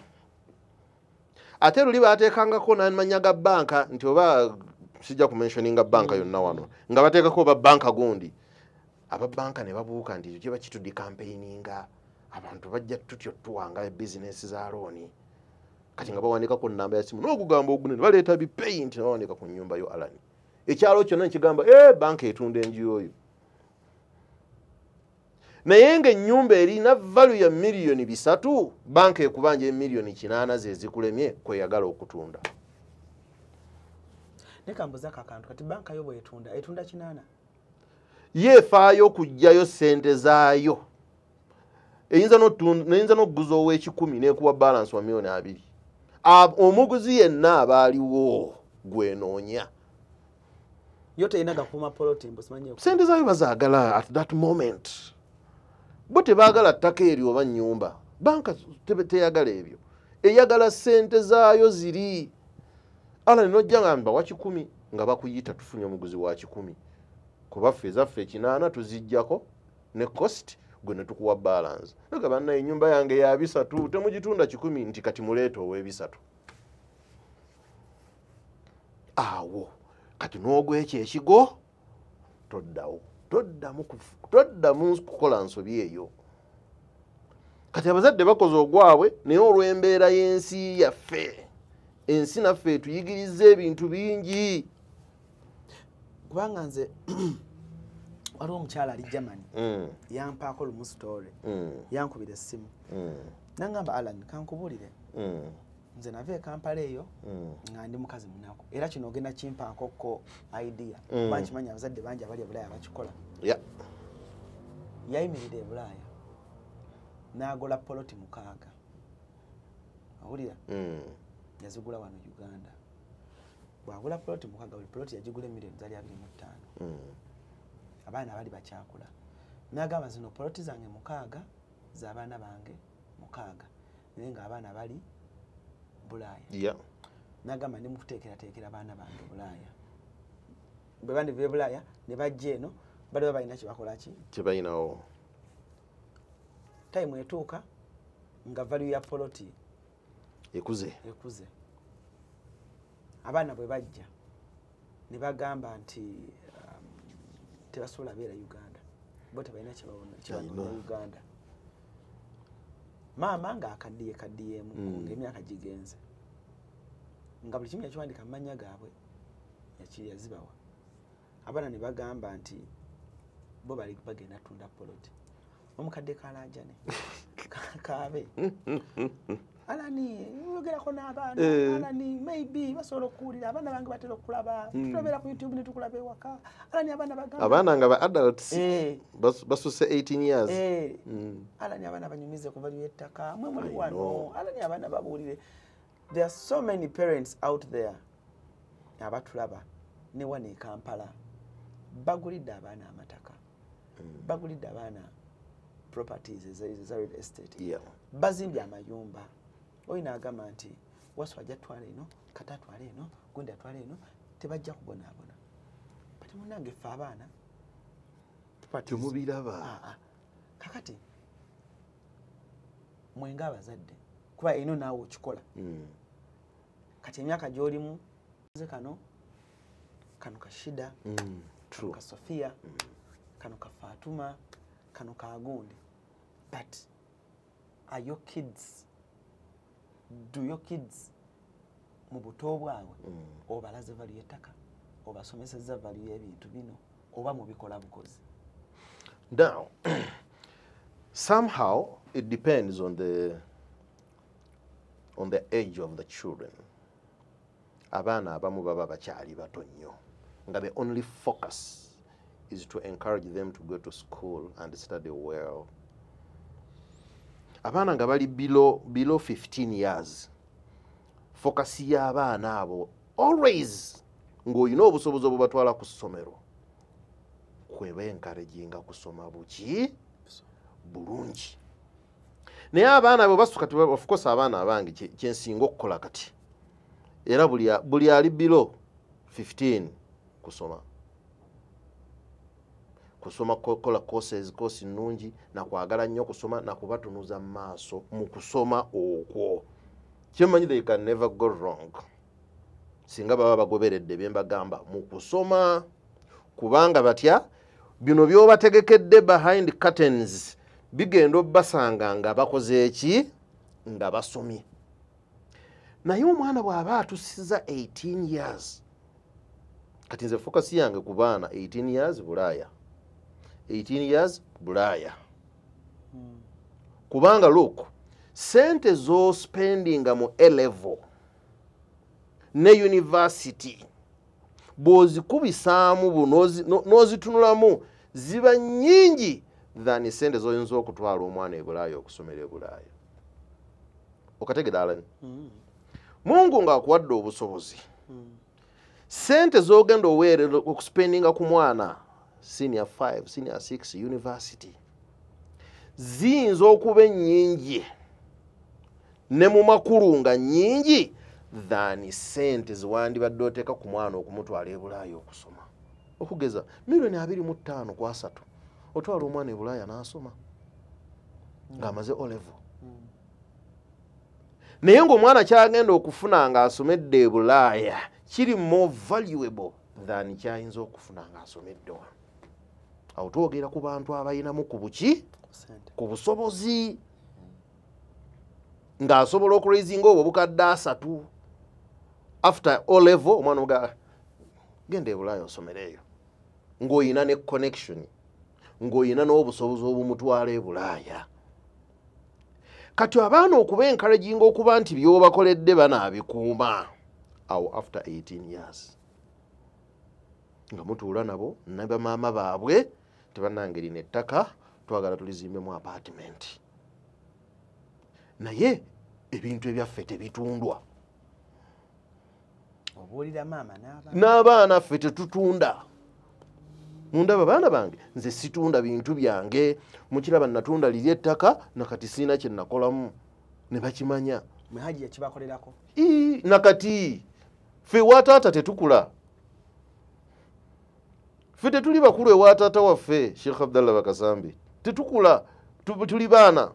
Ate luli baateekangako n'amannya ga banka, nti oba sijja kumentioninga banka yonna wano, nga bateekako oba banka gundi. Ababanka ne babuuka nti ekyo kiba kitudikampeininga, abantu bajja tutyo tuwanga bizinesi za looni. Kati nga bawandiika ku nnamba ya simu n'ogugambo ogunene, baleeta bipeyinti ne bawandiika ku nnyumba yo. Alani, ekyalo kyonna nekigamba, e banka etunda enju yoyo, naye ng'ennyumba erina value ya 3 miliyoni, banka ekubanja 8 miliyoni ze zikulemye kweyagala okutunda. Naye kambuzaako akantu, kati banka yo bwetunda etunda 80? Ye efaayo okuggyayo ssente zaayo. Eyinza n'okuguza ow'ekikumi n'ekuwa balance wa 20 miliyoni. Omuguzi yenna aba aliwo gwenoonya. Yo terina gakuuma poloti mbu simanyi. Sente zaayo bazaagala at that moment. Bo tebaagala ttaka eryo oba nnyumba. Banka teyagala ebyo, eyagala sente zaayo ziri. Ala nojja nga mba wa 100, nga bakuyita, tufunye omuguzi wa 100, kuba ffe ezaffe 80 tuzijjako ne cost, gwe ne tukuwa balance. Naga banna, ennyumba yange ya 300, temugitunda 100? Nti kati muleeta ow'ebisatu awo. Kati n'ogwa ekyo ekigo, toddawo, toddamu kukola nsobi eyo. Kati abazadde bakoze ogwabwe, naye olw'embeera y'ensi yaffe, ensi naffe etuyigiriza ebintu bingi. Kubanga nze waliwo omukyala ali Germany, yampaako lumu story, yankubira essimu, nangamba, "Alan, kankubuulire, nze nava e Kampala eyo nga ndi mukazi munaku." Era kino ogenda kimpaako ko idea, kuba nkimanyi abazadde bangi abali e Bulaaya bakikola. Yayimirira e Bulaaya n'agola poloti 6, awulira? Yazigula wano Uganda. Bwagula poloti 6, buli poloti yagigula emiliyoni zali 25. Abaana bali bakyakula, nagamba, "Zino poloti zange 6 z'abaana bange 6," naye ng'abaana bali Bulaaya. Nagamba, "Ndi mukuteekerateekera abaana bange Bulaaya, bwe bandiva e Bulaaya ne bajja eno baliba balina kyebakola ki?" Tebalinawo. Time etuuka nga value ya poloti ekuze. Ekuze. Abaana bwe bajja ne bagamba nti tebasobola beera Uganda, bo tebalina kyebanoonya know. Uganda. Maama ng'akaddiye kaddiyeemu, ng'emyaka gigenze, nga buli kimu yakiwandika mu mannya gaabwe, yazibawa. Abaana ne bagamba nti bo bali bagenda tunda poloti. Omukadde kalajane kaabe, "Alani, yogerako n'abaana." Eh. "Alani, maybe basobola okuwulira, abaana bange batera okulaba, tulabera ku YouTube ne tukulaba ewaka. Alani, abaana bagamba." Abaana nga ba adults, Eh, basuse 18 years. Eh, "Alani, abaana banyumize ku value y'ettaka, mwe muli I wano. know. Alani, abaana babuulire." There are so many parents out there abatulaba ne wano e Kampala bagulidde abaana amataka, bagulidde abaana properties eza real estate, bazimbye amayumba. Oyo n'agamba nti wasu ajja twala eno, kata atwale eno, gundi atwale eno, tebajja kubonaabona. But munange, ffe abaana properties- Temubiraba. Ah, ah. Kakati mwenga abazadde, kuba eno naawe okikola, kati emyaka gy'olimu, nze kano kano kashida, kano ka Sofia, kano ka Fatuma, kano ka gundi, but are your kids, do your kids mu buto bwabwe obalaze value y'ettaka, obasomeseza value y'ebintu bino, oba mubikola bukozi? Now, somehow it depends on the age of the children. Abaana abamu baba bakyali bato nnyo nga the only focus is to encourage them to go to school and study well. Abaana nga bali below 15 years, focus y'abaana abo always ng'olina obusobozi obubatwala ku ssomero, kweba encouraginga kusoma buki bulungi. Naye abaana bwe basuka, of course abaana abange kyensinga okukola kati era buli ali below 15 kusoma, kusoma, kola courses, course nnungi, nakwagala nnyo okusoma, nakubatunuza mu maaso mu kusoma okwo. Kyemmanyi, they can never go wrong singa baba bagoberedde bye mbagamba mu kusoma, kubanga batya bino by'obategekedde behind curtains bigenda obbasanga nga bakoze eki, nga basomye. Naye omwana bw'aba atusiza 18 years, kati nze focus yange ku baana 18 years Bulaaya, 18 years Bulaaya, kubanga look, sente z'ospendinga mu A level ne university bw'ozikubisaamu n'ozitunulamu ziba nnyingi than sente z'oyinza okutwala omwana e Bulaaya okusomera e Bulaaya. Okategera, Alan? Mungu ng'akuwadde obusobozi, sente z'ogenda oweerera okuspendinga ku mwana senior 5, senior 6, university ziyinza okuba ennyingi ne mu makulu nga nnyingi than sente zewandibadde oteeka ku mwana okumutwala e Bulaaya okusoma. Okugeza miliyoni 25 ku 30 otwala omwana e Bulaaya n'asoma ng'amaze O level, naye ng'omwana kyagenda okufuna ng'asomedde e Bulaaya kiri more valuable than kyayinza okufuna ng'asomedde wano. Awo twogera ku bantu abayinamu ku buki, Sente. ku busobozi, ng'asobola okuraisinga obwo obukadde 30 after O level. Omwana oga genda e Bulaaya osomereeyo. Ng'oyina ne connection, ng'oyina n'obusobozi obumutwala e Bulaaya. Kati abaana okuba encouraging okuba nti by'obakoledde banaabikuuma awo after 18 years nga mutuula nabo ne bamaama baabwe, tebannange lino ettaka twagala tulizimbemu apartment, naye ebintu ebyaffe tebitundwa. Obuulira maama n'abaana. N'abaana ffe tetutunda. Mundaba baana bange, nze situunda bintu byange. Mukiraba natunda liri ettaka nakati sirina kye nakolamu, ne bakimanya. Mwe Haji yakibakolerako? Ii, nakati ffe ewa taata tetukula, ffe tetuli bakulu ewa taata waffe Sheikh Abdallah Bakasambi, tetukula, tuli baana.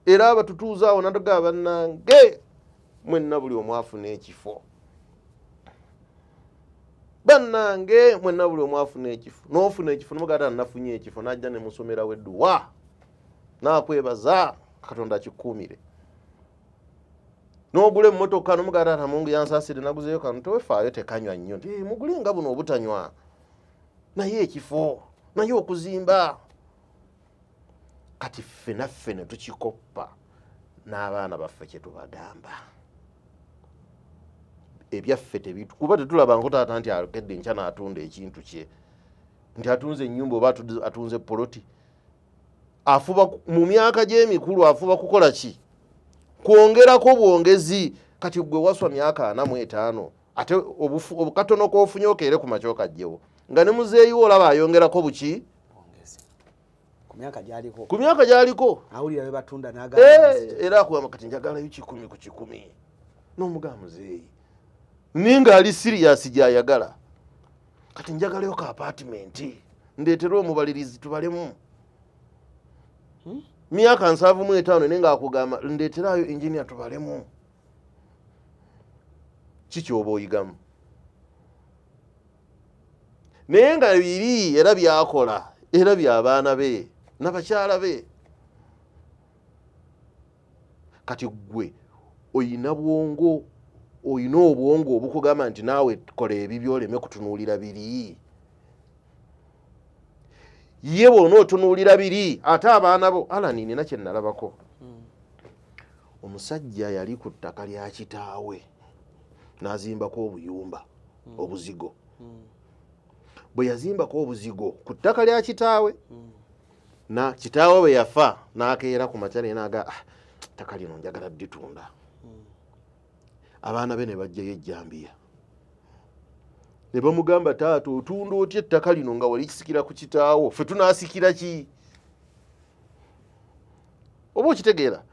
Era abatutuuza awo natugamba bannange mwenna buli omu afuna ekifo, bannange mwenna buli omu afuna ekifo, n'ofuna ekifo nomugamba nafunye ekifo, n'ajja ne musomerawo edduwa n'akwebaza Katonda akikuumire. N'ogula emmotoka nomugamba taata Mungu yansaasire naguzeeyo kano, tewefaayo tekanywa nnyo, nti mugule nga buno obutanywa, naye ekifo, naye okuzimba. Kati ffe naffe ne tukikoppa n'abaana baffe kye tubagamba. Ebyaffe tebitu, kuba tetulabangako taata nti akedde enkya n'atunda ekintu kye, nti atunze ennyumba oba atunze poloti. Afuba mu myaka gy'emikulu afuba kukola ki? Kwongerako bwongezi. Kati gwe waswa myaka 45 ate obukatono k'ofunye okeere ku makya okajjewo, nga ne muzeeyi wo olaba ayongerako buki? Ku myaka gy'aliko. Ku myaka gy'aliko. Awulira bwe batunda n'agamba nti Era akugamba kati njagalayo 100 ku 100. N'omugamba muzeeyi ninga ali serious gy'ayagala. Kati njagalayo ka apartment ndeetere omubalirizi tubalemu. Myaka 75 naye ng'akugamba ndeeterayo engineer tubalemu. Kiki oba oyigamu? Naye nga biri era byakola, era by'abaana be n'abakyala be. Kati ggwe oyina bwongo, oyina obwongo obukugamba nti naawe kola ebibyo oleme kutunuulira biri. Ye bw'onootunuulira biri ate abaana bo. Alani nina kye nalabako. Omusajja yali ku ttaka lya kitaawe n'azimbako obuyumba, obuzigo. Bwe yazimbako obuzigo ku ttaka lya kitaawe, na kitaawe bwe yafa n'akeera ku makya naye n'aga, ttaka lino njagala dditunda. Abaana be ne bajjayo ejjambiya ne bamugamba, taata otunda otya ettaka lino nga walikisikira ku kitaawo, ffe tunaasikira ki? Oba okitegeera?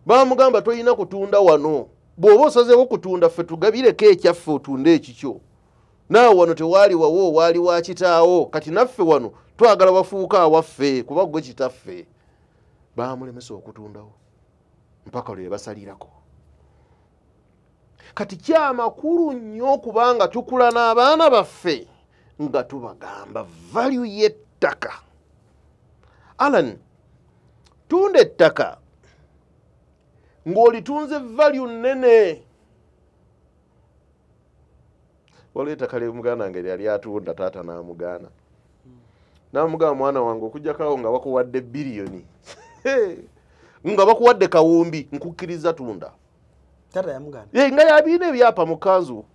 Bamugamba tolina kutunda wano, bw'oba osazeewo kutunda ffe tugabireko ekyaffe otunde ekikyo. Naawe wano tewaali wawo, waali wa kitaawo, kati naffe wano twagala wafuuka awaffe kuba ggwe kitaffe. Baamulemesa okutundawo mpaka lwe basalirako. Kati kyamakulu nnyo okubanga tukula n'abaana baffe nga tubagamba value y'ettaka. Alan, tunda ettaka ng'olitunze value nnene. Waliwo ettaka lye muganda wange lyali atunda, taata n'amugaana. N'amugamba, mwana wange okuggyako awo nga bakuwadde biliyoni, nga bakuwadde kawumbi, nkukkiriza tunda. Taata yamugaana? Ye, nga yabiina ebyapa mu kkanzu.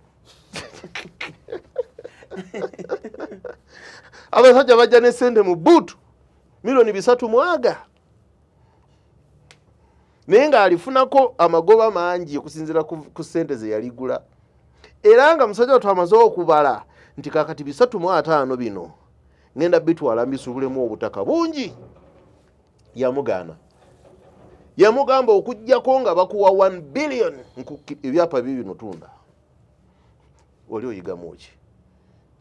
Abasajja bajja ne ssente mu bbuutu, 330 million. Naye ng'alifunako amagoba mangi okusinziira ku ssente ze yaligula. Era nga musajja wattu amaze okubala nti kaakati 350 bino ngenda bitwala mbisubulemu obutaka bungi. Yamugaana. Yamugamba okuggyako nga bakuwa 1 billion ebyapa bibino tunda. Oli oyigamu ki?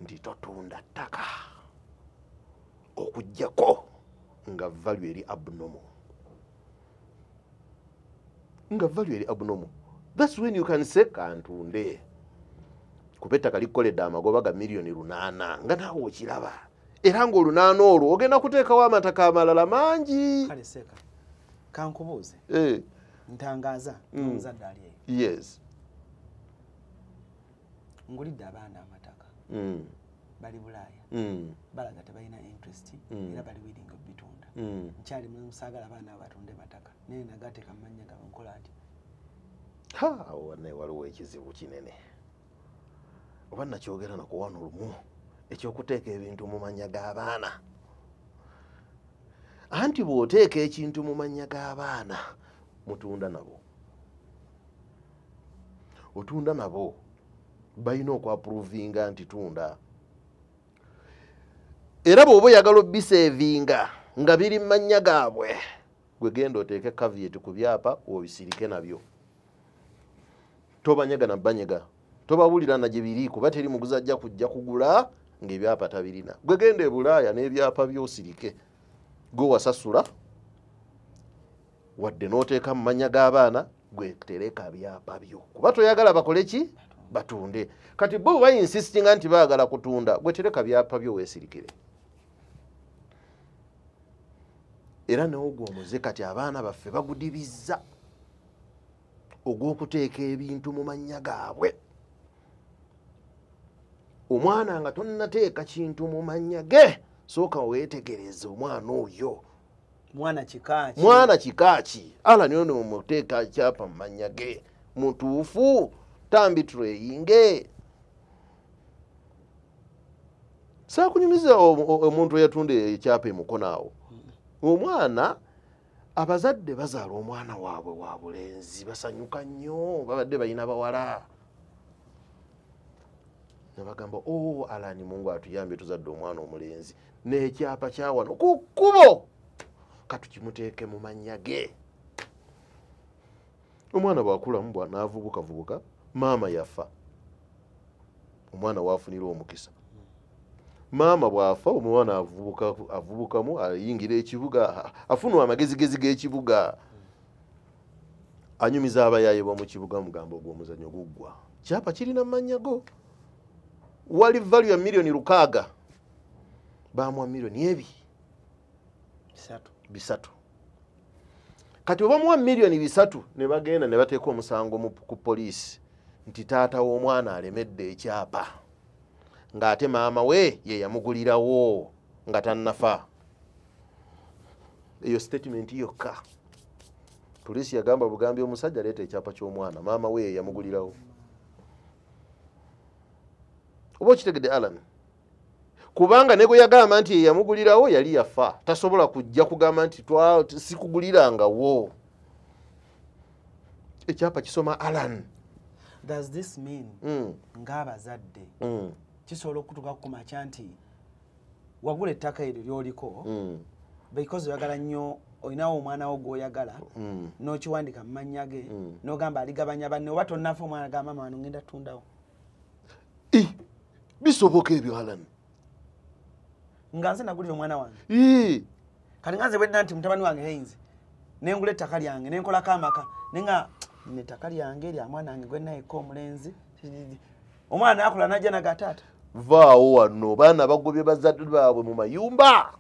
Nti totunda ttaka okuggyako nga value eri abnormal. Nga value eri abnormal. That's when you can say kantunde. Kuba ettaka likukoledde amagoba ga 8 million nga naawe okiraba. Era ng'olunaana olwo ogenda kuteekawo amataka amalala mangi. Kale seeka, kankubuuze. Ntangaaza omuzadde ali eyo. Yes. Ngulidde abaana amataka. Bali Bulaaya. Balaga tebalina interest, era bali willing okubitunda. Nkyali musaagala abaana abatunde mataka, naye nagateeka mu mannya gaabwe, nkola nti Ha, awo naye waliwo ekizibu kinene, oba nakyogera nako wano lumu, ekyokuteeka ebintu mu mannya g'abaana. Anti bw'oteeka ekintu mu mannya g'abaana, mutunda nabo, otunda nabo, balina okwapprovinga nti tunda. Era bw'oba oyagala obisevinga nga biri mu mannya gaabwe, gwe genda oteeke caveat ku byapa obisirike nabyo, tobanyega na banyega, tobawulira na gye biri, kuba teri muguzi ajja kujja kugula ng'ebyapa tabirina. Gwe genda e Bulaaya n'ebyapa by'osirike, gwe wasasula wadde n'oteeka mu mannya g'abaana, gwe tereka byapa byo, kuba toyagala bakole ki? Batunde. Kati bo bayinsistinga nti baagala kutunda, gwe tereka byapa byo weesirikire. Era n'ogwo omuze kati abaana baffe bagudibizza ogw'okuteeka ebintu mu mannya gaabwe. Omwana nga tonnateeka kintu mu mannya ge, sooka weetegereze omwana oyo. Mwana kika ki? Mwana kika ki? Ala niyo nomuteeka kyapa mu mannya ge, mutuufu, tambitreyinge. Saakunyumiza omuntu eyatunda ekyapa emukono awo. Omwana, abazadde bazaala omwana waabwe wa bulenzi, basanyuka nnyo, babadde balina bawala. Ne bagamba, oh, Alani, Mungu atuyambye tuzadde omwana omulenzi, n'ekyapa kya wano ku kkubo katukimuteeke mu mannya ge. Omwana bw'akulamu bw'anaavubukavubuka, maama yafa, omwana waafunira omukisa. Maama bw'afa, omwana avubukamu, ayingira ekibuga, afuna amagezigezi g'ekibuga, anyumiza abayaaye b'omu kibuga, mugamba ogw'omuzannyo guggwa, kyapa kirina mu mannya go, wali value ya 6 million, bamuwa miliyoni 3. 3. Kati bwe bamuwa 3 million, ne bagenda ne bateeka omusango ku poliisi nti taata w'omwana alemedde ekyapa, ng'ate maama we ye yamugulirawo nga tannafa. Eyo statement yokka poliisi yagamba bugambi omusajja aleeta ekyapa ky'omwana, maama we ye yamugulirawo. Oba okitegedde, Alan? Kubanga ne gwe yagamba nti ye yamugulirawo yali yafa, tasobola kujja kugamba nti sikugulirangawo. Ekyapa kisoma Alan. Does this mean ng'abazadde kisobola okutuuka ku makya nti wagula ettaka eryo lyoliko, because oyagala nnyo, olinawo omwana wo gw'oyagala, n'okiwandika mu mannya ge, n'ogamba aligabanya banne, oba tonnafa omwana agamba, mama, wano ngenda tundawo? Ih, bisoboka ebyo, Alan. Nga nze nagulira omwana wange. Ii. Kati nga nze bwedda nti mutabani wange Heinz, nengula ettaka lyange, nenkolako amaka, nenga nina ettaka lyange lya mwana wange gwe nayeka omulenzi, omwana nakula najja naga taata. Vaawo wano, baana bagobye bazadde baabwe mu mayumba,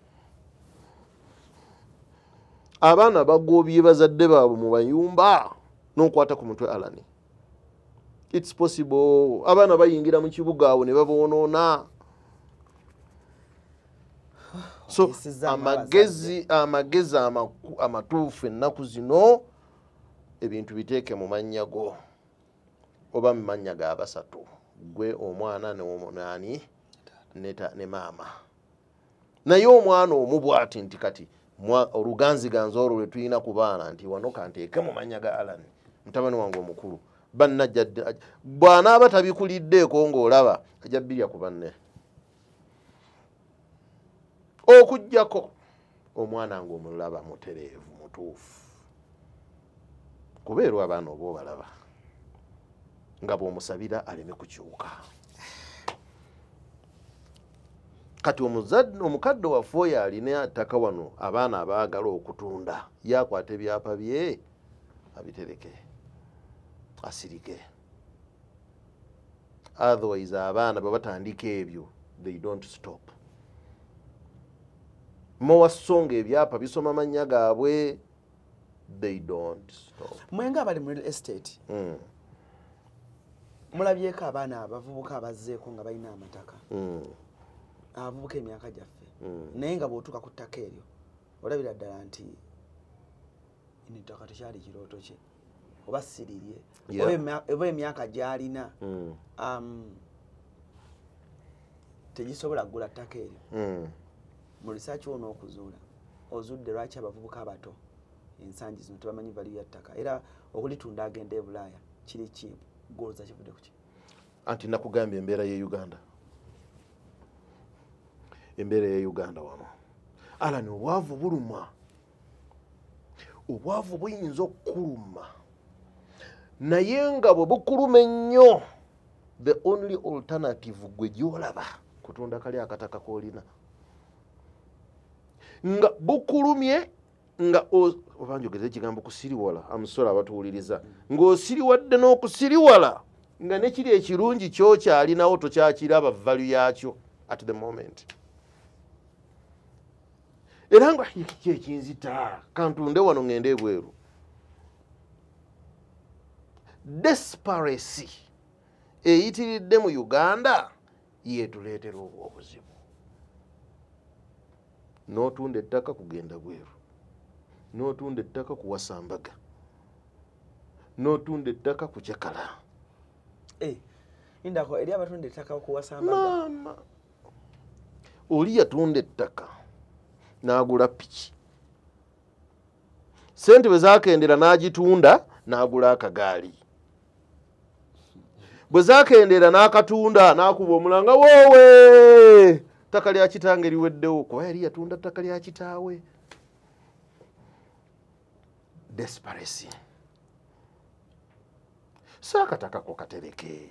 abaana bagobye bazadde baabwe mu mayumba n'okwata ku mutwe. Alani, it's possible. Abaana bayingira mu kibuga awo ne baboonoona. So Oyisizaamu. Amagezi amatuufu ennaku zino, ebintu biteeke mu mannya go oba mu mannya ga basatu: gwe, omwana, nani ne maama. Naye omwana omu bw'ati nti kati oluganziganzi olwo lwe tulina ku baana nti wano kanteeke mu mannya ga Alan, mutabani wange omukulu, bannajja bw'anaaba tabikuliddeeko ng'olaba ajja bbirya ku banne, okugjako omwana ng'omulaba mutereevu, mutuufu, kubeerwa abaana oba obalaba nga bw'omusabira aleme kukyuka. Kati omuzadde omukadde waffe oyo alina ettaka wano, abaana abaagala okutunda, yakwata ebyapa bye abitereke asirike. Otherwise abaana bwe batandika ebyo, they don't stop. More so nga ebyapa bisoma mannya gaabwe, they don't stop. Mwenga abali mu real estate, mulabyeko abaana abavubuka abazzeeko nga balina amataka? Abavubuka emyaka gyaffe, naye nga bw'otuuka ku ttaka eryo olabira ddala nti ino ettaka tekyali kirooto kye oba sirirye, oba emyaka gy'alina tegisobola kugula ttaka eryo. Mu research wo n'okuzuula, ozudde lwaki abavubuka abato ensangi zino tebamanyi value ya ttaka, era okulitunda agenda e Bulaaya kiri ki? Golooza kivudde ku ki? Anti nakugambye embeera ye Uganda, embeera ye Uganda wano, Alan, obwavu buluma, obwavu buyinza okukuluma, naye nga bwe bukuluma ennyo, the only alternative gwe gy'olaba kutunda kali akataka k'olina. Nga bukulumye, nga oba njogeze ekigambo kusiriwala, amusola abatuwuliriza, ng'osiriwadde n'okusiriwala, nga ne kiri ekirungi kyokyalinawo tokyakiraba value yakyo at the moment. Era nga kiki ekinzita, kantunde wano ŋŋende ebweru. Desperacy eyitiridde mu Uganda yeetuleetera obwo obuzibu. N'otunda ettaka kugenda bweru, n'otunda ettaka kuwasa mbaga, n'otunda ettaka kucakala. Indako eri abatunda ettaka okuwasa mbaga. Maama, oli yatunda ettaka n'agula piki, sente bwe zaakendera n'agitunda n'agula akagaali, bwe zaakendera n'akatunda n'akuba omulanga, woowe, ttaka lya kitange liweddewo, kuba yali yatunda ttaka lya kitaawe. Desperacy. So akataka ko katereke,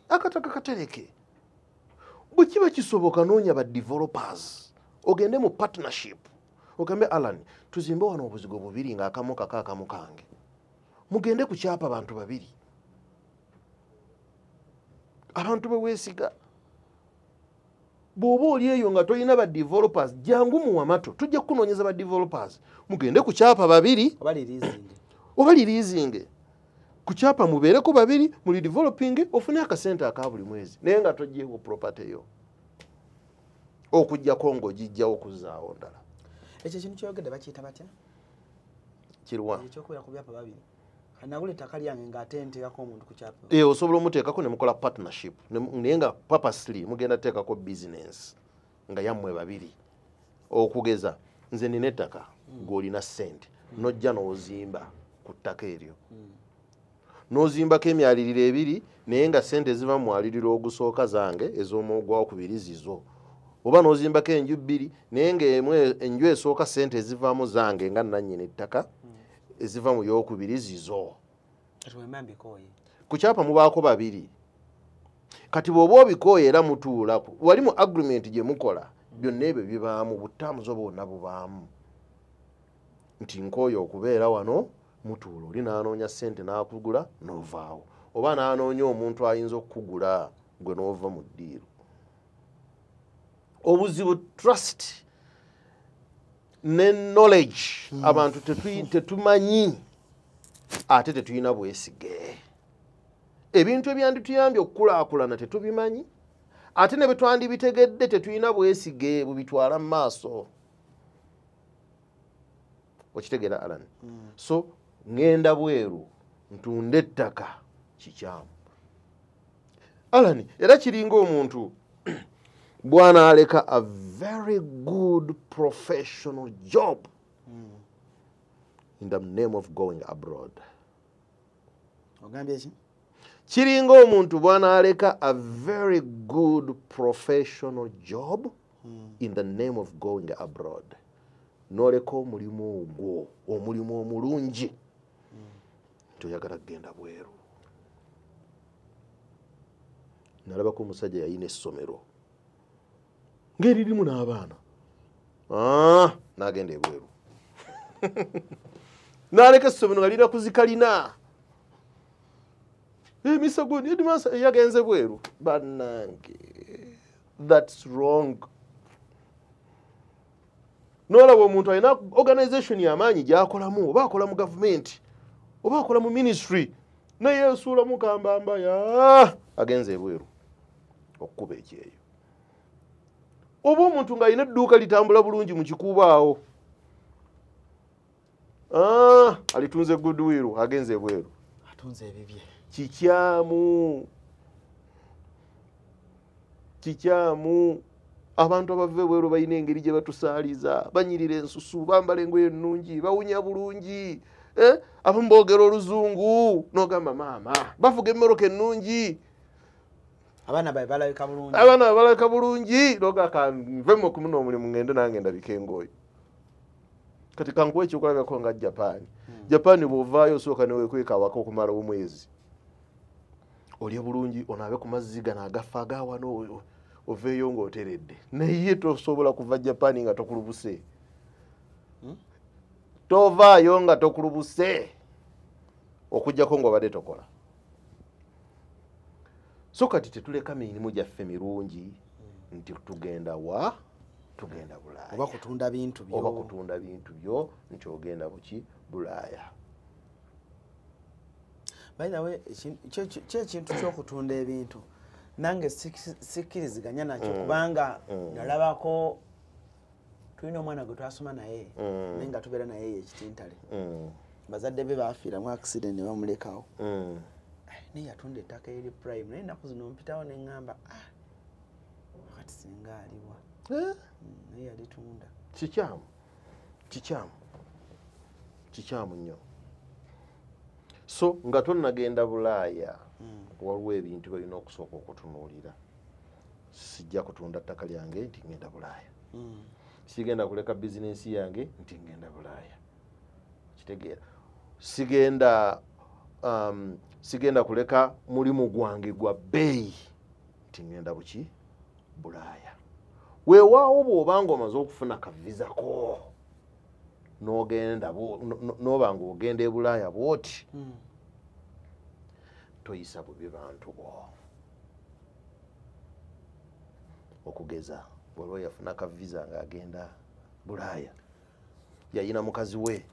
akataka katereke. Bwe kiba kisoboka noonya ba developers, ogende mu partnership, ogambe Alan, tuzimbe wano obuzigo bubiri ng'akamu kaka akamu kange, mugende ku kyapa abantu babiri, abantu be weesiga. Bw'oba oli eyo nga tolina ba developers, jangu mu Wamato, tujja kukunoonyeza ba developers, mugende ku kyapa babiri oba oba leasing ku kyapa, mubeereko babiri muli developing, ofune akasente aka buli mwezi, naye nga toggyeewo property yo, okuggyako ng'ogijjawo okuzzaawo ndala. Ekyo ekintu ky'oyogedde bakiyita batya? Kiruwa? Ekyokubeera ku byapa babiri. Nagula ettaka lyange ng'ate nteekako omuntu ku kyapa. Osobola omuteekako ne mukola partnership, naye nga purposely mugenda teekako business nga yammwe babiri. Okugeza nze nina ettaka, gw'olina ssente, n'ojja n'ozimba ku ttaka eryo, n'ozimbako emyaliriro ebiri, naye nga ssente eziva mu mwaliriro ogusooka zange, ez'omwogwakubiri zizo. Oba n'ozimbako enju bbiri, naye ng'emu enju esooka ssente ezivaamu zange nga nannyini ettaka, eziva mu yokubiri zizo. Kati bwe mbikooye? Ku kyapa mubaako babiri. Kati bw'oba obikooye era mutuula wali mu agreement gye mukola, byonna ebyo bibaamu, butamuzo bwonna bubaamu, nti nkooye okubeera wano, mutuula, oli n'anoonya ssente n'akugula n'ovaawo, oba n'anoonya omuntu ayinza okukugula gwe n'ova mu ddiiru. Obuzibu trust ne knowledge, abantu tetumanyi ate tetulina bwesige. Ebintu ebyandituyambye okukulaakulana tetubimanyi, ate ne bwe twandibitegedde tetulina bwesige bubitwala mu maaso. Okitegeera, Alan? So ŋŋenda bweru ntunde ettaka kikyamu, Alan. Era kiringa omuntu bw'anaaleka a very good professional job in the name of going abroad. Ogambye ki? Kiringa omuntu bw'anaaleka a very good professional job in the name of going abroad, n'oleka omulimu ogwo, omulimu omulungi, nti oyagala kugenda bweru. Nalabako omusajja yalina essomero ng'eririmu n'abaana, n'agenda ebweru n'aleka essomero nga lira kuzikalina emisago. Yagenze bweru. Bannange, that's wrong. N'olaba omuntu alina organization y'amaanyi gy'akolamu, oba akola mu gavumenti oba akola mu ministry, naye esuulamu kambamba ya agenze ebweru okukuba ekyeyo. Oba omuntu ng'alina edduuka litambula bulungi mu Kikuubo awo, alitunze goodwill, agenze ebweru, atunze ebibye. Kikyamu, kikyamu. Abantu abava ebweru balina engeri gye batusaaliza, banyirira ensusu, bambala engoye ennungi, bawunya bulungi, abamu boogera oluzungu n'ogamba maama, bavuga emmoroka ennungi, abaana babe balabika bulungi, abaana balabika bulungi, noga kanvemu okumuna omulimu ngende nange ndabike engoye. Kati kankuwa ekyokulabirako nga Japan. Japan bw'ovaayo osooka ne weekweka awaka okumala omwezi, olye bulungi, onaabe ku mazzi gano agafa agawano, oveeyo ng'oteredde. Naye tosobola kuva Japan nga tokulubuse. Tovaayo nga tokulubuse, okuggyako ng'obadde tokola. So kati tetuleka mirimu gyaffe mirungi nti tugenda wa, tugenda Bulaaya, oba kutunda bintu byo, oba kutunda bintu byo nti ogenda buki Bulaaya. By the way, kye kintu ky'okutunda ebintu nange sikkiriziganya nakyo, kubanga nalabako tulina omwana gwe twasoma naye, naye nga tubeera naye eyo ekitintale, bazadde be baafiiramu accident ne bamulekawo. Naye yatunda ettaka eri prime, naye ennaku zino mpitawo ne ŋŋamba, ah, kati singa aliwa. Naye yalitunda. Kikyamu, kikyamu, kikyamu nnyo. So nga tonnagenda Bulaaya, waliwo ebintu byolina okusooka okutunuulira. Sijja kutunda ttaka lyange nti ngenda Bulaaya, sigenda kuleka bizinensi yange nti ngenda Bulaaya, kitegeera? Sigenda kuleka mulimu gwange gwa bbeeyi nti ngenda buki Bulaaya. Weewaawo bw'obanga omaze okufuna ka visa ko n'ogenda n'oba ng'ogenda e Bulaaya bw'oti, toyisa bubi bantu bo. Okugeza, waliwo yafuna ka visa ng'agenda Bulaaya, yayina mukazi we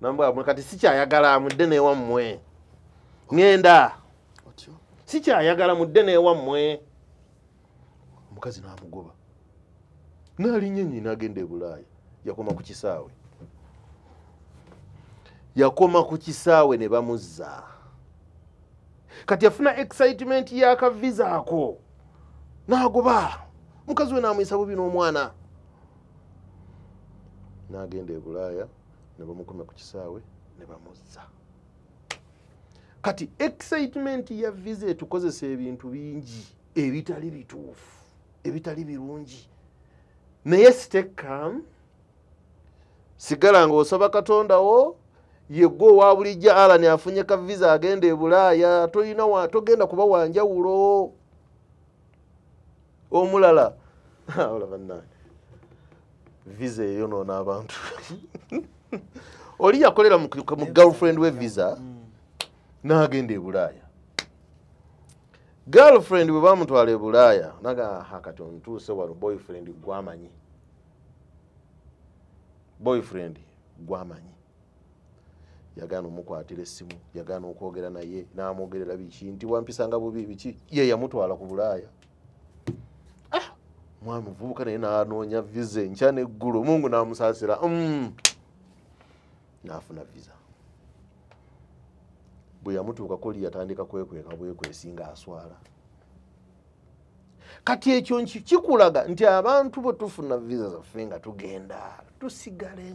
nambwa, kati sikyayagala mudde newammwe, ŋŋenda. Otyo. Sikyayagala mudde newammwe. Omukazi n'amugoba, n'alinnya ennyonyi n'agenda e Bulaaya. Yakoma ku kisaawe, yakoma ku kisaawe ne bamuzza. Kati yafuna excitement y'aka visa ako n'agoba mukazi we, n'amuyisa bubi n'omwana, n'agenda e Bulaaya ne bamukomya ku kisaawe ne bamuzza. Kati excitement ya visa etukozesa ebintu bingi ebitali bituufu, ebitali birungi. Naye stay calm, sigala ng'osaba Katonda wo. Yegwe owa bulijjo Alan afunye ka visa agenda e Bulaaya, tolina wa, togenda kuba wanjawulo. Omulala olaba bannange, visa eyonoona abantu. Oli yakolera mu girlfriend we visa n'agenda e Bulaaya. Girlfriend bwe bamutwala e Bulaaya naga, "Aha, kati ontuuse wano, boyfriend gwamanyi, boyfriend gwamanyi." Yagaana omukwatira essimu, yagaana okwogera naye, n'amwogerera biki nti wampisanga bubi biki. Ye yamutwala ku Bulaaya. Ah, mwami muvubuka naye n'anoonya visa enkya n'eggulo, Mungu n'amusaasira, n'afuna visa. Bwe yamutuukako oli yatandika kwekweka bwekwesi ng'aswala. Kati ekyo nki kikulaga nti abantu bwe tufuna visa zaffe nga tugenda, tusigale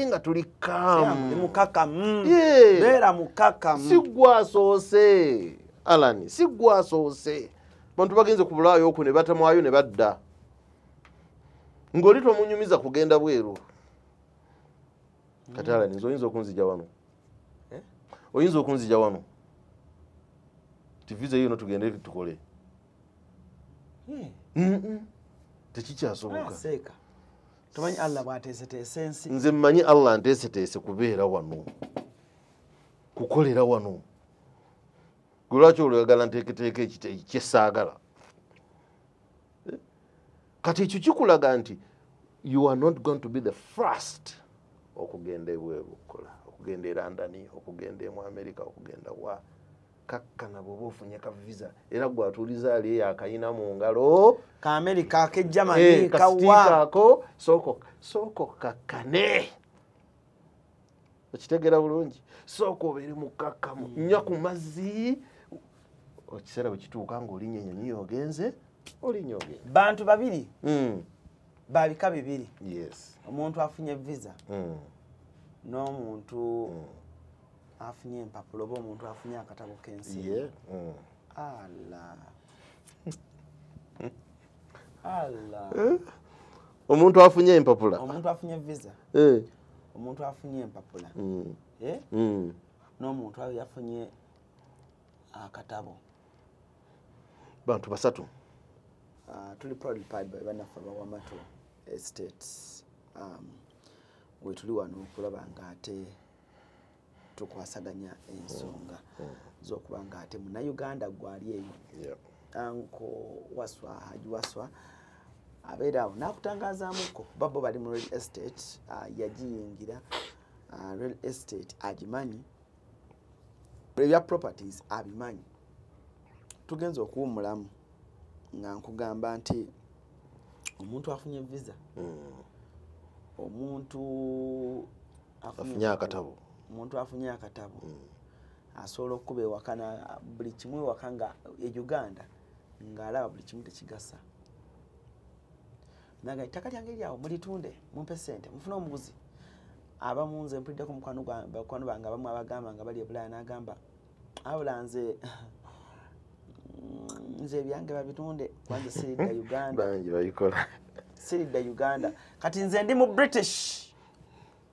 nga tuli calm. Mukakamu. Yeah. Beera mukakamu. Si gwasoose Alan, si gwasoose. Bantu bagenze ku Bulaayo okwo ne batamwayo ne badda, ng'oli tomunyumiza kugenda bweru. Kati Alan, nze oyinza okunzija wano? Eh? Oyinza okunzija wano ti visa yino tugende tukole? Tekikyasoboka. Seeka, tomanyi Allah bw'ateeseteese ensi. Nze mmanyi Allah nteeseteese kubeera wano, kukolera wano. Gwe lwaki olwagala nteeketeeka kyesaagala? Eh? Kati ekyo kikulaga nti you are not going to be the first okugenda ebweru okukola, okugenda e London, okugenda emu America, okugenda wa. Kakkana bw'oba ofunye ka visa, era gwatuuliza ali eyo akayina mu ngalo ka America, ke Germany, kawa sooka kakkane. Okitegeera bulungi? Sooka obeere mukkakkamu, nnywa ku mazzi. Ekiseera bwe kituuka ng'olinnya ennyonyi ogenze, olinnya ogenze. Bantu babiri babika bibiri. Yes. Omuntu afunye visa n'omuntu afunye empapula oba omuntu afunye akatabo k'ensi. Allah. Allah. Omuntu afunye empapula. Omuntu afunye visa. Omuntu afunye empapula. N'omuntu yafunye akatabo. Bantu basatu. Tuli proudly powered by bannaffe abawamato Estates. We tuli wano okulaba ng'ate tukwasaganya ensonga z'okuba ng'ate Munnayuganda gwali eyo. Anko Waswa, Haji Waswa abeera awo n'akutangazaamuko babo bali mu real estate, yagiyingira real estate agimanyi, ebya properties abimanyi. Tugenze okuwummulamu nga nkugamba nti omuntu afunye visa, omuntu afunye akatabo, omuntu afunye akatabo asobola okuba ewaka na buli kimu ewaka nga e Uganda ng'alaba buli kimu tekigasa. Naga ettaka lyange eryawo mulitunde mumpe ssente mufune omuguzi. Abamu nze mpuliddeko mukwano bange abamu abagamba nga bali e Bulaaya n'agamba abula nze ebyange babitunde kwanze siridda Uganda. Bangi babikola. Siridda Uganda. Kati nze ndi mu British,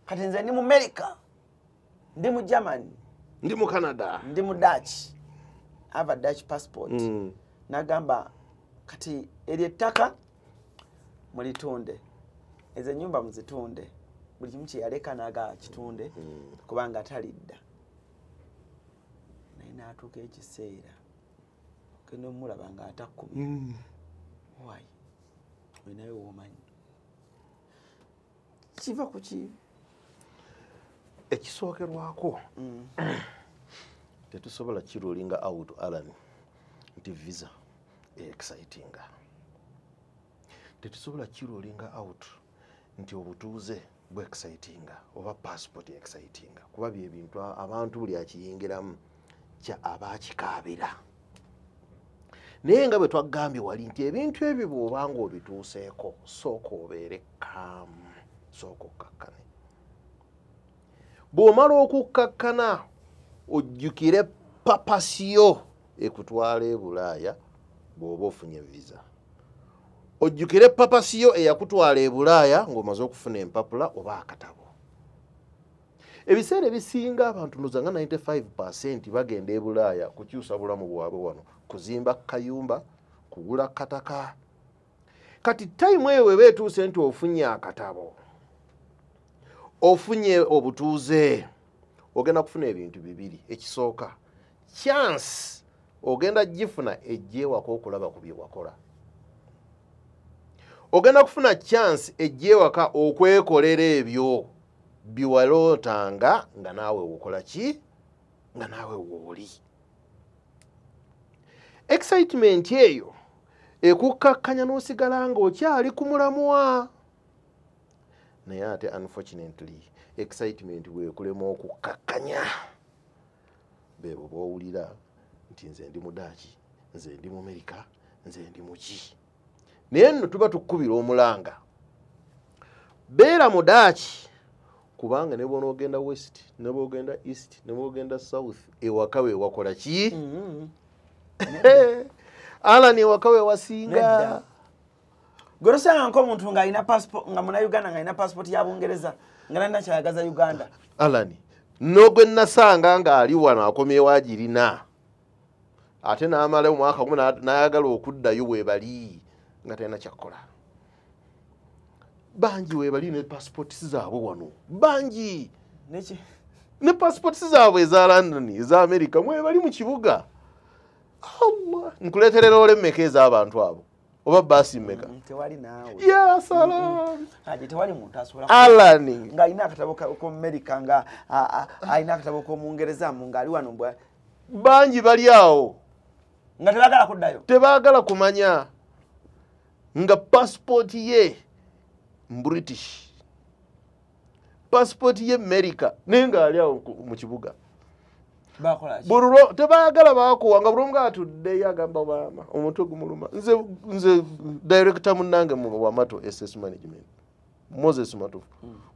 kati nze ndi mu America, ndi mu Germany, ndi mu Canada, ndi mu Dutch. I have a Dutch passport. Nagamba kati eryo ettaka mulitunde, ezo ennyumba muzitunde, buli kimu kye yaleka n'aga kitunde kubanga talidda. Naye n'atuuka ekiseera ogenda omulaba ng'atakkubira. Why? Olinayo w'omanyi. Kiva ku ki? Ekisookerwako tetusobola kirulinga out, Alan, nti visa excitinga. Tetusobola kirulinga out nti obutuuze bwe excitinga oba passport excitinga, kuba bye bintu abantu buli akiyingiramu kya abakikaabira. Naye nga bwe twagambye wali nti ebintu ebyo bw'obanga obituuseeko, sooka obeere calm, sooka okkakkane. Bw'omala okukkakkana ojjukire papasiyo ekutwala e Bulaaya bw'oba ofunye visa. Ojjukire papasiyo eyakutwala e Bulaaya ng'omaze okufuna empapula oba akatabo. Ebiseera ebisinga abantu ndowooza nga 95% bagenda e Bulaaya kukyusa bulamu bwabwe wano, kuzimba kayumba, kugula kataka. Kati time eyo weba etuuse nti ofunye akatabo, ofunye obutuuze, ogenda kufuna ebintu bibiri. Ekisooka, chance ogenda gifuna ejjeewaka okulaba ku bye wakola. Ogenda kufuna chance ejjeewaka okwekolera ebyo biwalootanga nga naawe okola ki, nga naawe wooli. Excitement eyo ekukkakkanya n'osigala ng'okyali ku mulamwa. Naye ate unfortunately excitement bwekulema okukkakkanya, beebo b'owulira nti nze ndi Mudaaki, nze ndi mu Amerika, nze ndi muki. Naye nno tuba tukkubira omulanga, beera Mudaaki, kubanga ne bw'onoogenda west, ne bw'ogenda east, ne bw'ogenda south, ewaka we wakola ki? Alan, ewaka we wasinga. Gwe tosanga nk'omuntu ng'alina passport, nga Munnayuganda ng'alina passport ya Bungereza nga talina kyayagaza Uganda. Alan, n'ogwe nasanga ng'ali wano akomyewo agirina, ate n'amala omwaka gumu n'ayagala okuddayo we bali nga talina kyakkola. Bangi we bali ne passport zaabwe wano, bangi ne passport zaabwe eza London, eza America, mwe bali mu kibuga. Allah, nkuleeterera ole mmeka ez'abantu abo oba baasi mmeka? Tewali naawe. Ya salam. Haji, tewali muntu asobola Alan ng'alina akatabo k'omu America, nga alina akatabo k'omu Bungereza, mu ng'ali wano mbwa Bangi bali awo nga tebagala kuddayo, tebagala kumanya nga passport ye British, passport ye America, naye ng'ali awo mu kibuga. Buluro tebagala bakuwa nga bulunga atuddeyo agamba maama omutwe gumuluma. Nze director munnange mu Wamato SS Management Moses Matufu,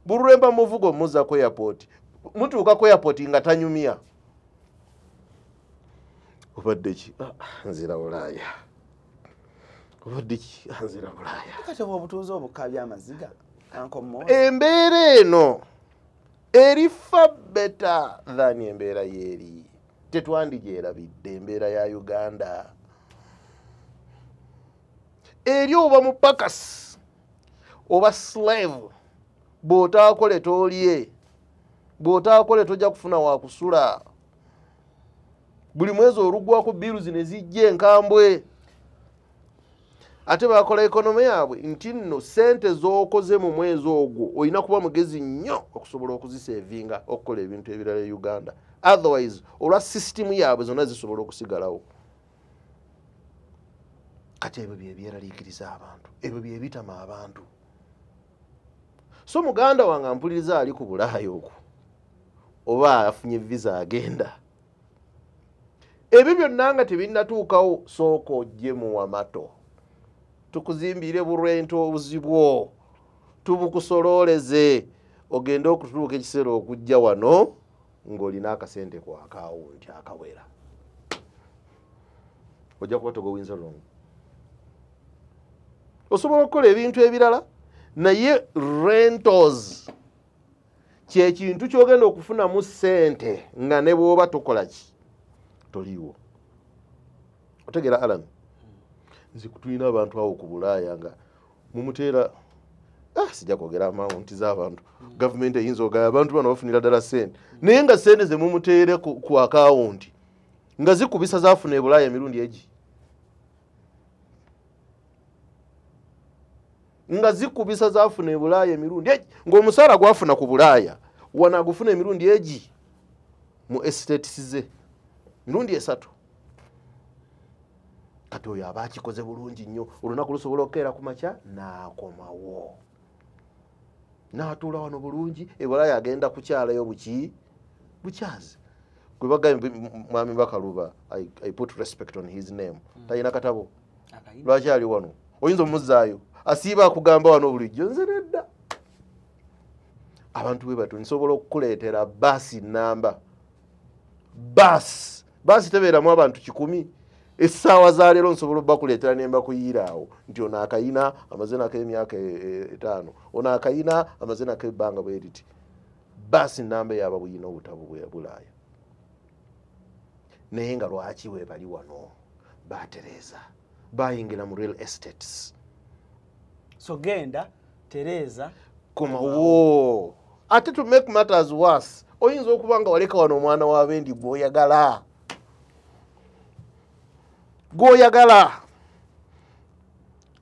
Buluremba muvugo muzza ku airport, mutuuka ku airport nga tanyumya. Obadde ki? Nzira Bulaaya. Obadde ki? Nzira Bulaaya. Kati oba obutuuze obukabya amaziga embeera eno erifa better than embeera yeeri. Tetwandigyerabidde embeera ya Uganda. Eri oba mupakasi oba slave, bw'otaakole tolye, bw'otaakole tojja kufuna wakusula. Buli mwezi olugwako bills ne zijja enkambwe. Ate bakola economy yaabwe nti nno ssente z'okoze mu mwezi ogwo olina kuba mugezi nnyo okusobola okuzisevinga okukola ebintu ebirala e Uganda. Otherwise olwa system yaabwe zonna zisobola okusigalawo. Kati ebyo bye byeraliikiriza abantu, ebyo bye bitama abantu. So muganda wange ampuliriza ali ku Bulaaya okwo oba afunye visa agenda, ebyo byonna nga tebinnatuukawo, sooka ojje mu Wamato tukuzimbire burento obuzibwo, tubukusololeze ogende okutuuka ekiseera okujja wano ng'olina akasente ku akawunti akawera. Ojja kuba togowinza wrong. Osobola okukola ebintu ebirala, naye rentals kye kintu ky'ogenda okufunamu ssente nga ne bw'oba tokola ki toliiwo. Otegeera Alan? Nze tulina abantu awo ku Bulaaya nga mumuteera, sijja kwogera amawunti z'abantu, gavumenti eyinza ogaya abantu bano bafunira ddala ssente, naye nga ssente ze mumuteere ku akawunti nga zikubisa zaafuna e Bulaaya emirundi egi, nga zikubisa zaafuna e Bulaaya emirundi egi, ng'omusaala gwafuna ku Bulaaya wano agufuna emirundi egi mu estates ze mirundi 3. Kati oyo aba akikoze bulungi nnyo, olunaku lusobola okukeera ku makya n'akomawo n'atuula wano bulungi. E Bulaaya agenda kukyalayo buki bukyazi. Gwe bagambye mwami Bakaluba, I put respect on his name, talina katabo, lwaki ali wano? Oyinza omuzzaayo asiiba akugamba wano bulijjo nze nedda. Abantu bwe batyo nsobola okukuleetera baasi namba, baasi tebeeramu abantu 100. Essaawa za leero nsobola obbakuleetera ne mbakuyiira awo nti ono akayina amaze nako emyaka 5, ono akayina amaze nako ebbanga bwe riti. Baasi namba eyaba buyina obutabo bwe Bulaaya. Naye nga lwaki we bali wano batereeza, bayingira mu real estates. So genda tereeza komawo. Ate to make matters worse, oyinza okuba nga waleka wano omwana w'abendi gw'oyagala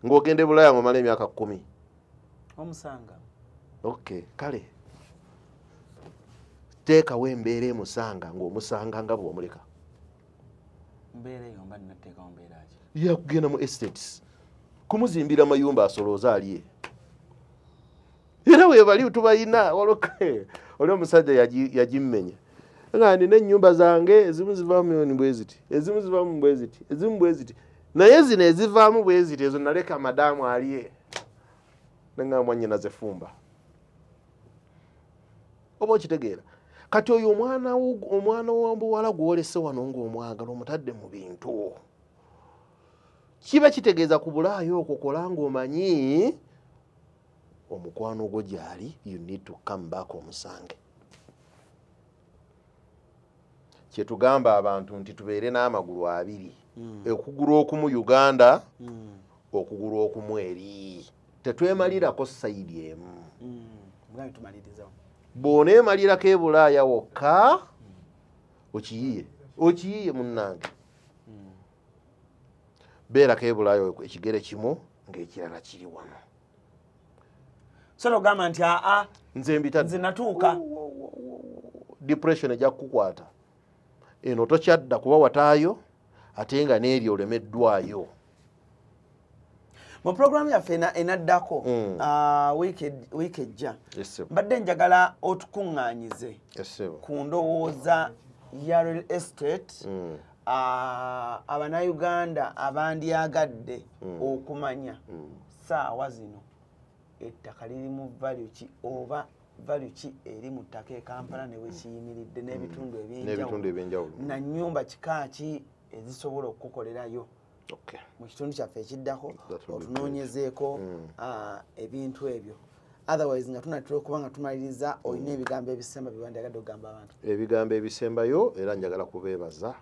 ng'ogenda e Bulaaya ng'omala emyaka 10 omusanga. Okay, kale teekawo embeera emusanga ng'omusanga nga bw'omuleka. Mbeera eyo mba ninateekawo mbeera ki? Yakugenda mu estates kumuzimbira amayumba asolooza alye. Era we bali tubayina oli omusajja yagimmenya nga nina ennyumba zange ezimu zivaamu milioni bwe ziti, ezimu zivaamu bwe ziti, ezimu bwe ziti, naye zino ezivaamu bwe ziti ezo naleka madaamu alye nenga mwannyinaze fumba. Oba okitegeera? Kati oyo omwana w'obuwala gw'olese wano ng'omwagala omutadde mu bintu, kiba kitegeeza ku Bulaaya okwo kola ng'omanyi omukwano gwo gy'ali, you need to come back omusange. Kyetugamba abantu nti tubeere n'amagulu 2, okugulu okumu Uganda, okugulu okumu eri. Tetwemalirako sayidi emu. Bw'oneemalirako e Bulaaya wokka okiyiye munnange. Beerako e Bulaaya ekigere kimu ng'ekirala kiri wano. So togamba nti aa nze mbitadde, nze natuuka. Depression ejja kukukwata. Eno tokyadda kuba wataayo ate nga n'eri olemeddwayo. Mu programu yaffe enaddako wiiki ejja mbadde njagala otukuŋŋaanyize ku ndowooza ya real estate Abannayuganda abandyagadde okumanya saawa zino ettaka liri mu value ki oba value ki eri mu ttaka e Kampala ne wekiyimiridde n'ebitundu ebyenjawulo na nnyumba kika ki ezisobola okukolerayo. Mu kitundu kyaffe ekiddako otunoonyezeeko ebintu ebyo. Otherwise nga tunatera okuba nga tumaliriza, olina ebigambo ebisemba bye wandyagadde okugamba abantu? Ebigambo ebisembayo, era njagala kubeebaza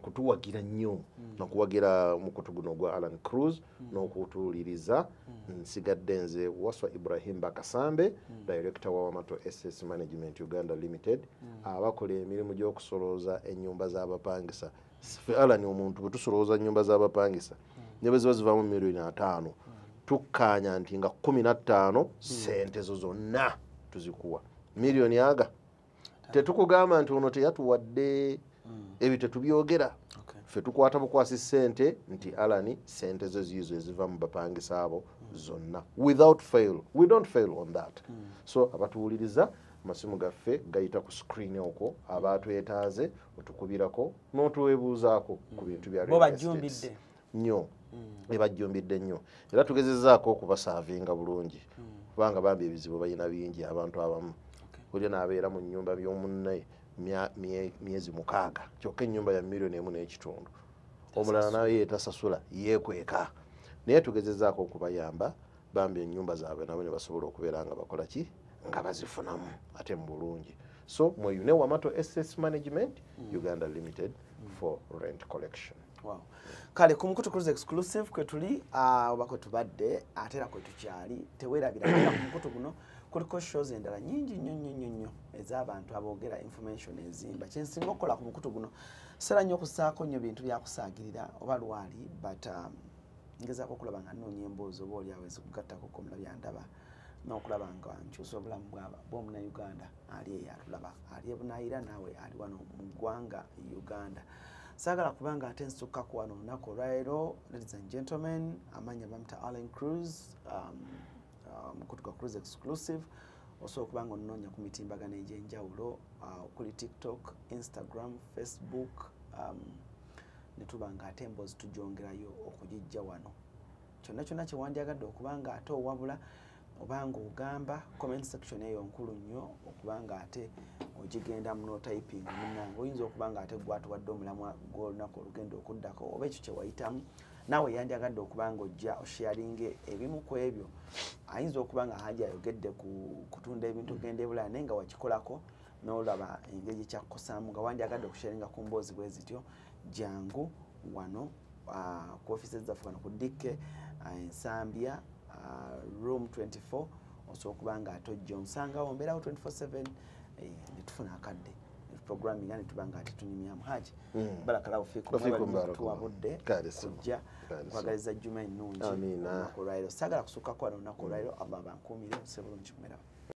kutuwagira nnyo n'okuwagira omukutu guno ogwa Alan Cruz n'okutuwuliriza. Nsigadde nze Waswa Ibrahim Bakasambe, director wa Wamato SS Management Uganda Limited, abakola emirimu gy'okusolooza ennyumba z'abapangisa. Ffe Alan, omuntu bwe tusolooza ennyumba z'abapangisa ne bwe ziba zivaamu 50 million, tukkaanya nti nga 15 sente zo zonna tuzikuwa. Miliyoni aga tetukugamba nti ono teyatuwadde, ebyo tetubyogera. Ffe tukwata bukwasi ssente nti Alan, sente zo ziizo eziva mu bapangisa abo zonna, without fail. We don't fail on that. So abatuwuliriza, amasimu gaffe gayita ku screen okwo, abatwetaaze otukubirako n'otuweebuuzaako ku bintu bya Bo real estates. Bajjumbidde. Nnyo, ebajjumbidde nnyo, era tugezezaako okubasaavinga bulungi, kubanga bambi ebizibu balina bingi abantu abamu. Oli n'abeera mu nnyumba by'omunne myezi 6, kyokka ennyumba ya 1.5 miliyoni. Omulala naye tasasula, yeekweka. Naye tugezezaako okubayamba bambi ennyumba zaabwe nabo ne basobola okubeera nga bakola ki, nga bazifunamu ate mu bulungi. So mweyune Wamato SS Management Uganda Limited for rent collection. Wow. Kale ku mukutu Cruise Exclusive kwe tuli oba kwe tubadde ate era kwe tukyali. Teweerabira era ku mukutu guno kuliko shows endala nyingi nnyo nnyo nnyo nnyo ez'abantu aboogera information ezimba. Kyensinga okukola ku mukutu guno, sera nnyo okussaako nnyo bintu byakusaagirira oba lwali, but ngezaako okulaba nga nnoonya emboozi oba oliawo ezikugattako ko omulabi andaba n'okulaba nga nkyusa obulamu bw'omunnayuganda ali eyo atulaba, ali ebunaayira, naawe ali wano mu ggwanga Uganda. Saagala kubanga ate nsukkako wano olunaku olwaleero. Ladies and gentlemen, amanya bamta Allen Cruz, mukutu gwa Cruise Exclusive. Osobola okuba nga onoonya ku mitimbagano egy'enjawulo okuli TikTok, Instagram, Facebook, ne tuba nga ate emboozi tugyongerayo okugijja wano. Kyonna kyonna kyewandyagadde okuba nga ate owabula oba nga ogamba, comment section eyo nkulu nnyo okuba nga ate ogigendamu n'otyping. Munnange, oyinza okuba nga ate gwatuwadde omulamwa gw'olunaku olugenda okuddako, oba ekyo kye wayitamu naawe yandyagadde okuba nga ojja osharinge ebimu ku ebyo. Ayinza okuba nga Haji ayogedde ku kutunda ebintu ogenda ebulaya, naye nga wakikolako n'olaba engeri gyekyakukosaamu, nga wandyagadde okusharinga ku mboozi bwe zityo, jangu wano ku office zaffe wano ku Dikke Ensambya, room 24. Osobola okuba nga ate ojja onsangawo, mbeerawo 24/7, netufuna akadde netuprogramminga netuba nga ate tunyumyamu. Haji, barakallahu fikum. Wa fikum Mwebale barakallahu. tuwabudde Kale ssebo. kujja. Kale ssebo. Nkwagaliza juma ennungi. Amiina. Olunaku olwaleero saagala kusukkako wano. Olunaku olwaleero Allah bankuumire, ose bulungi kumerawo.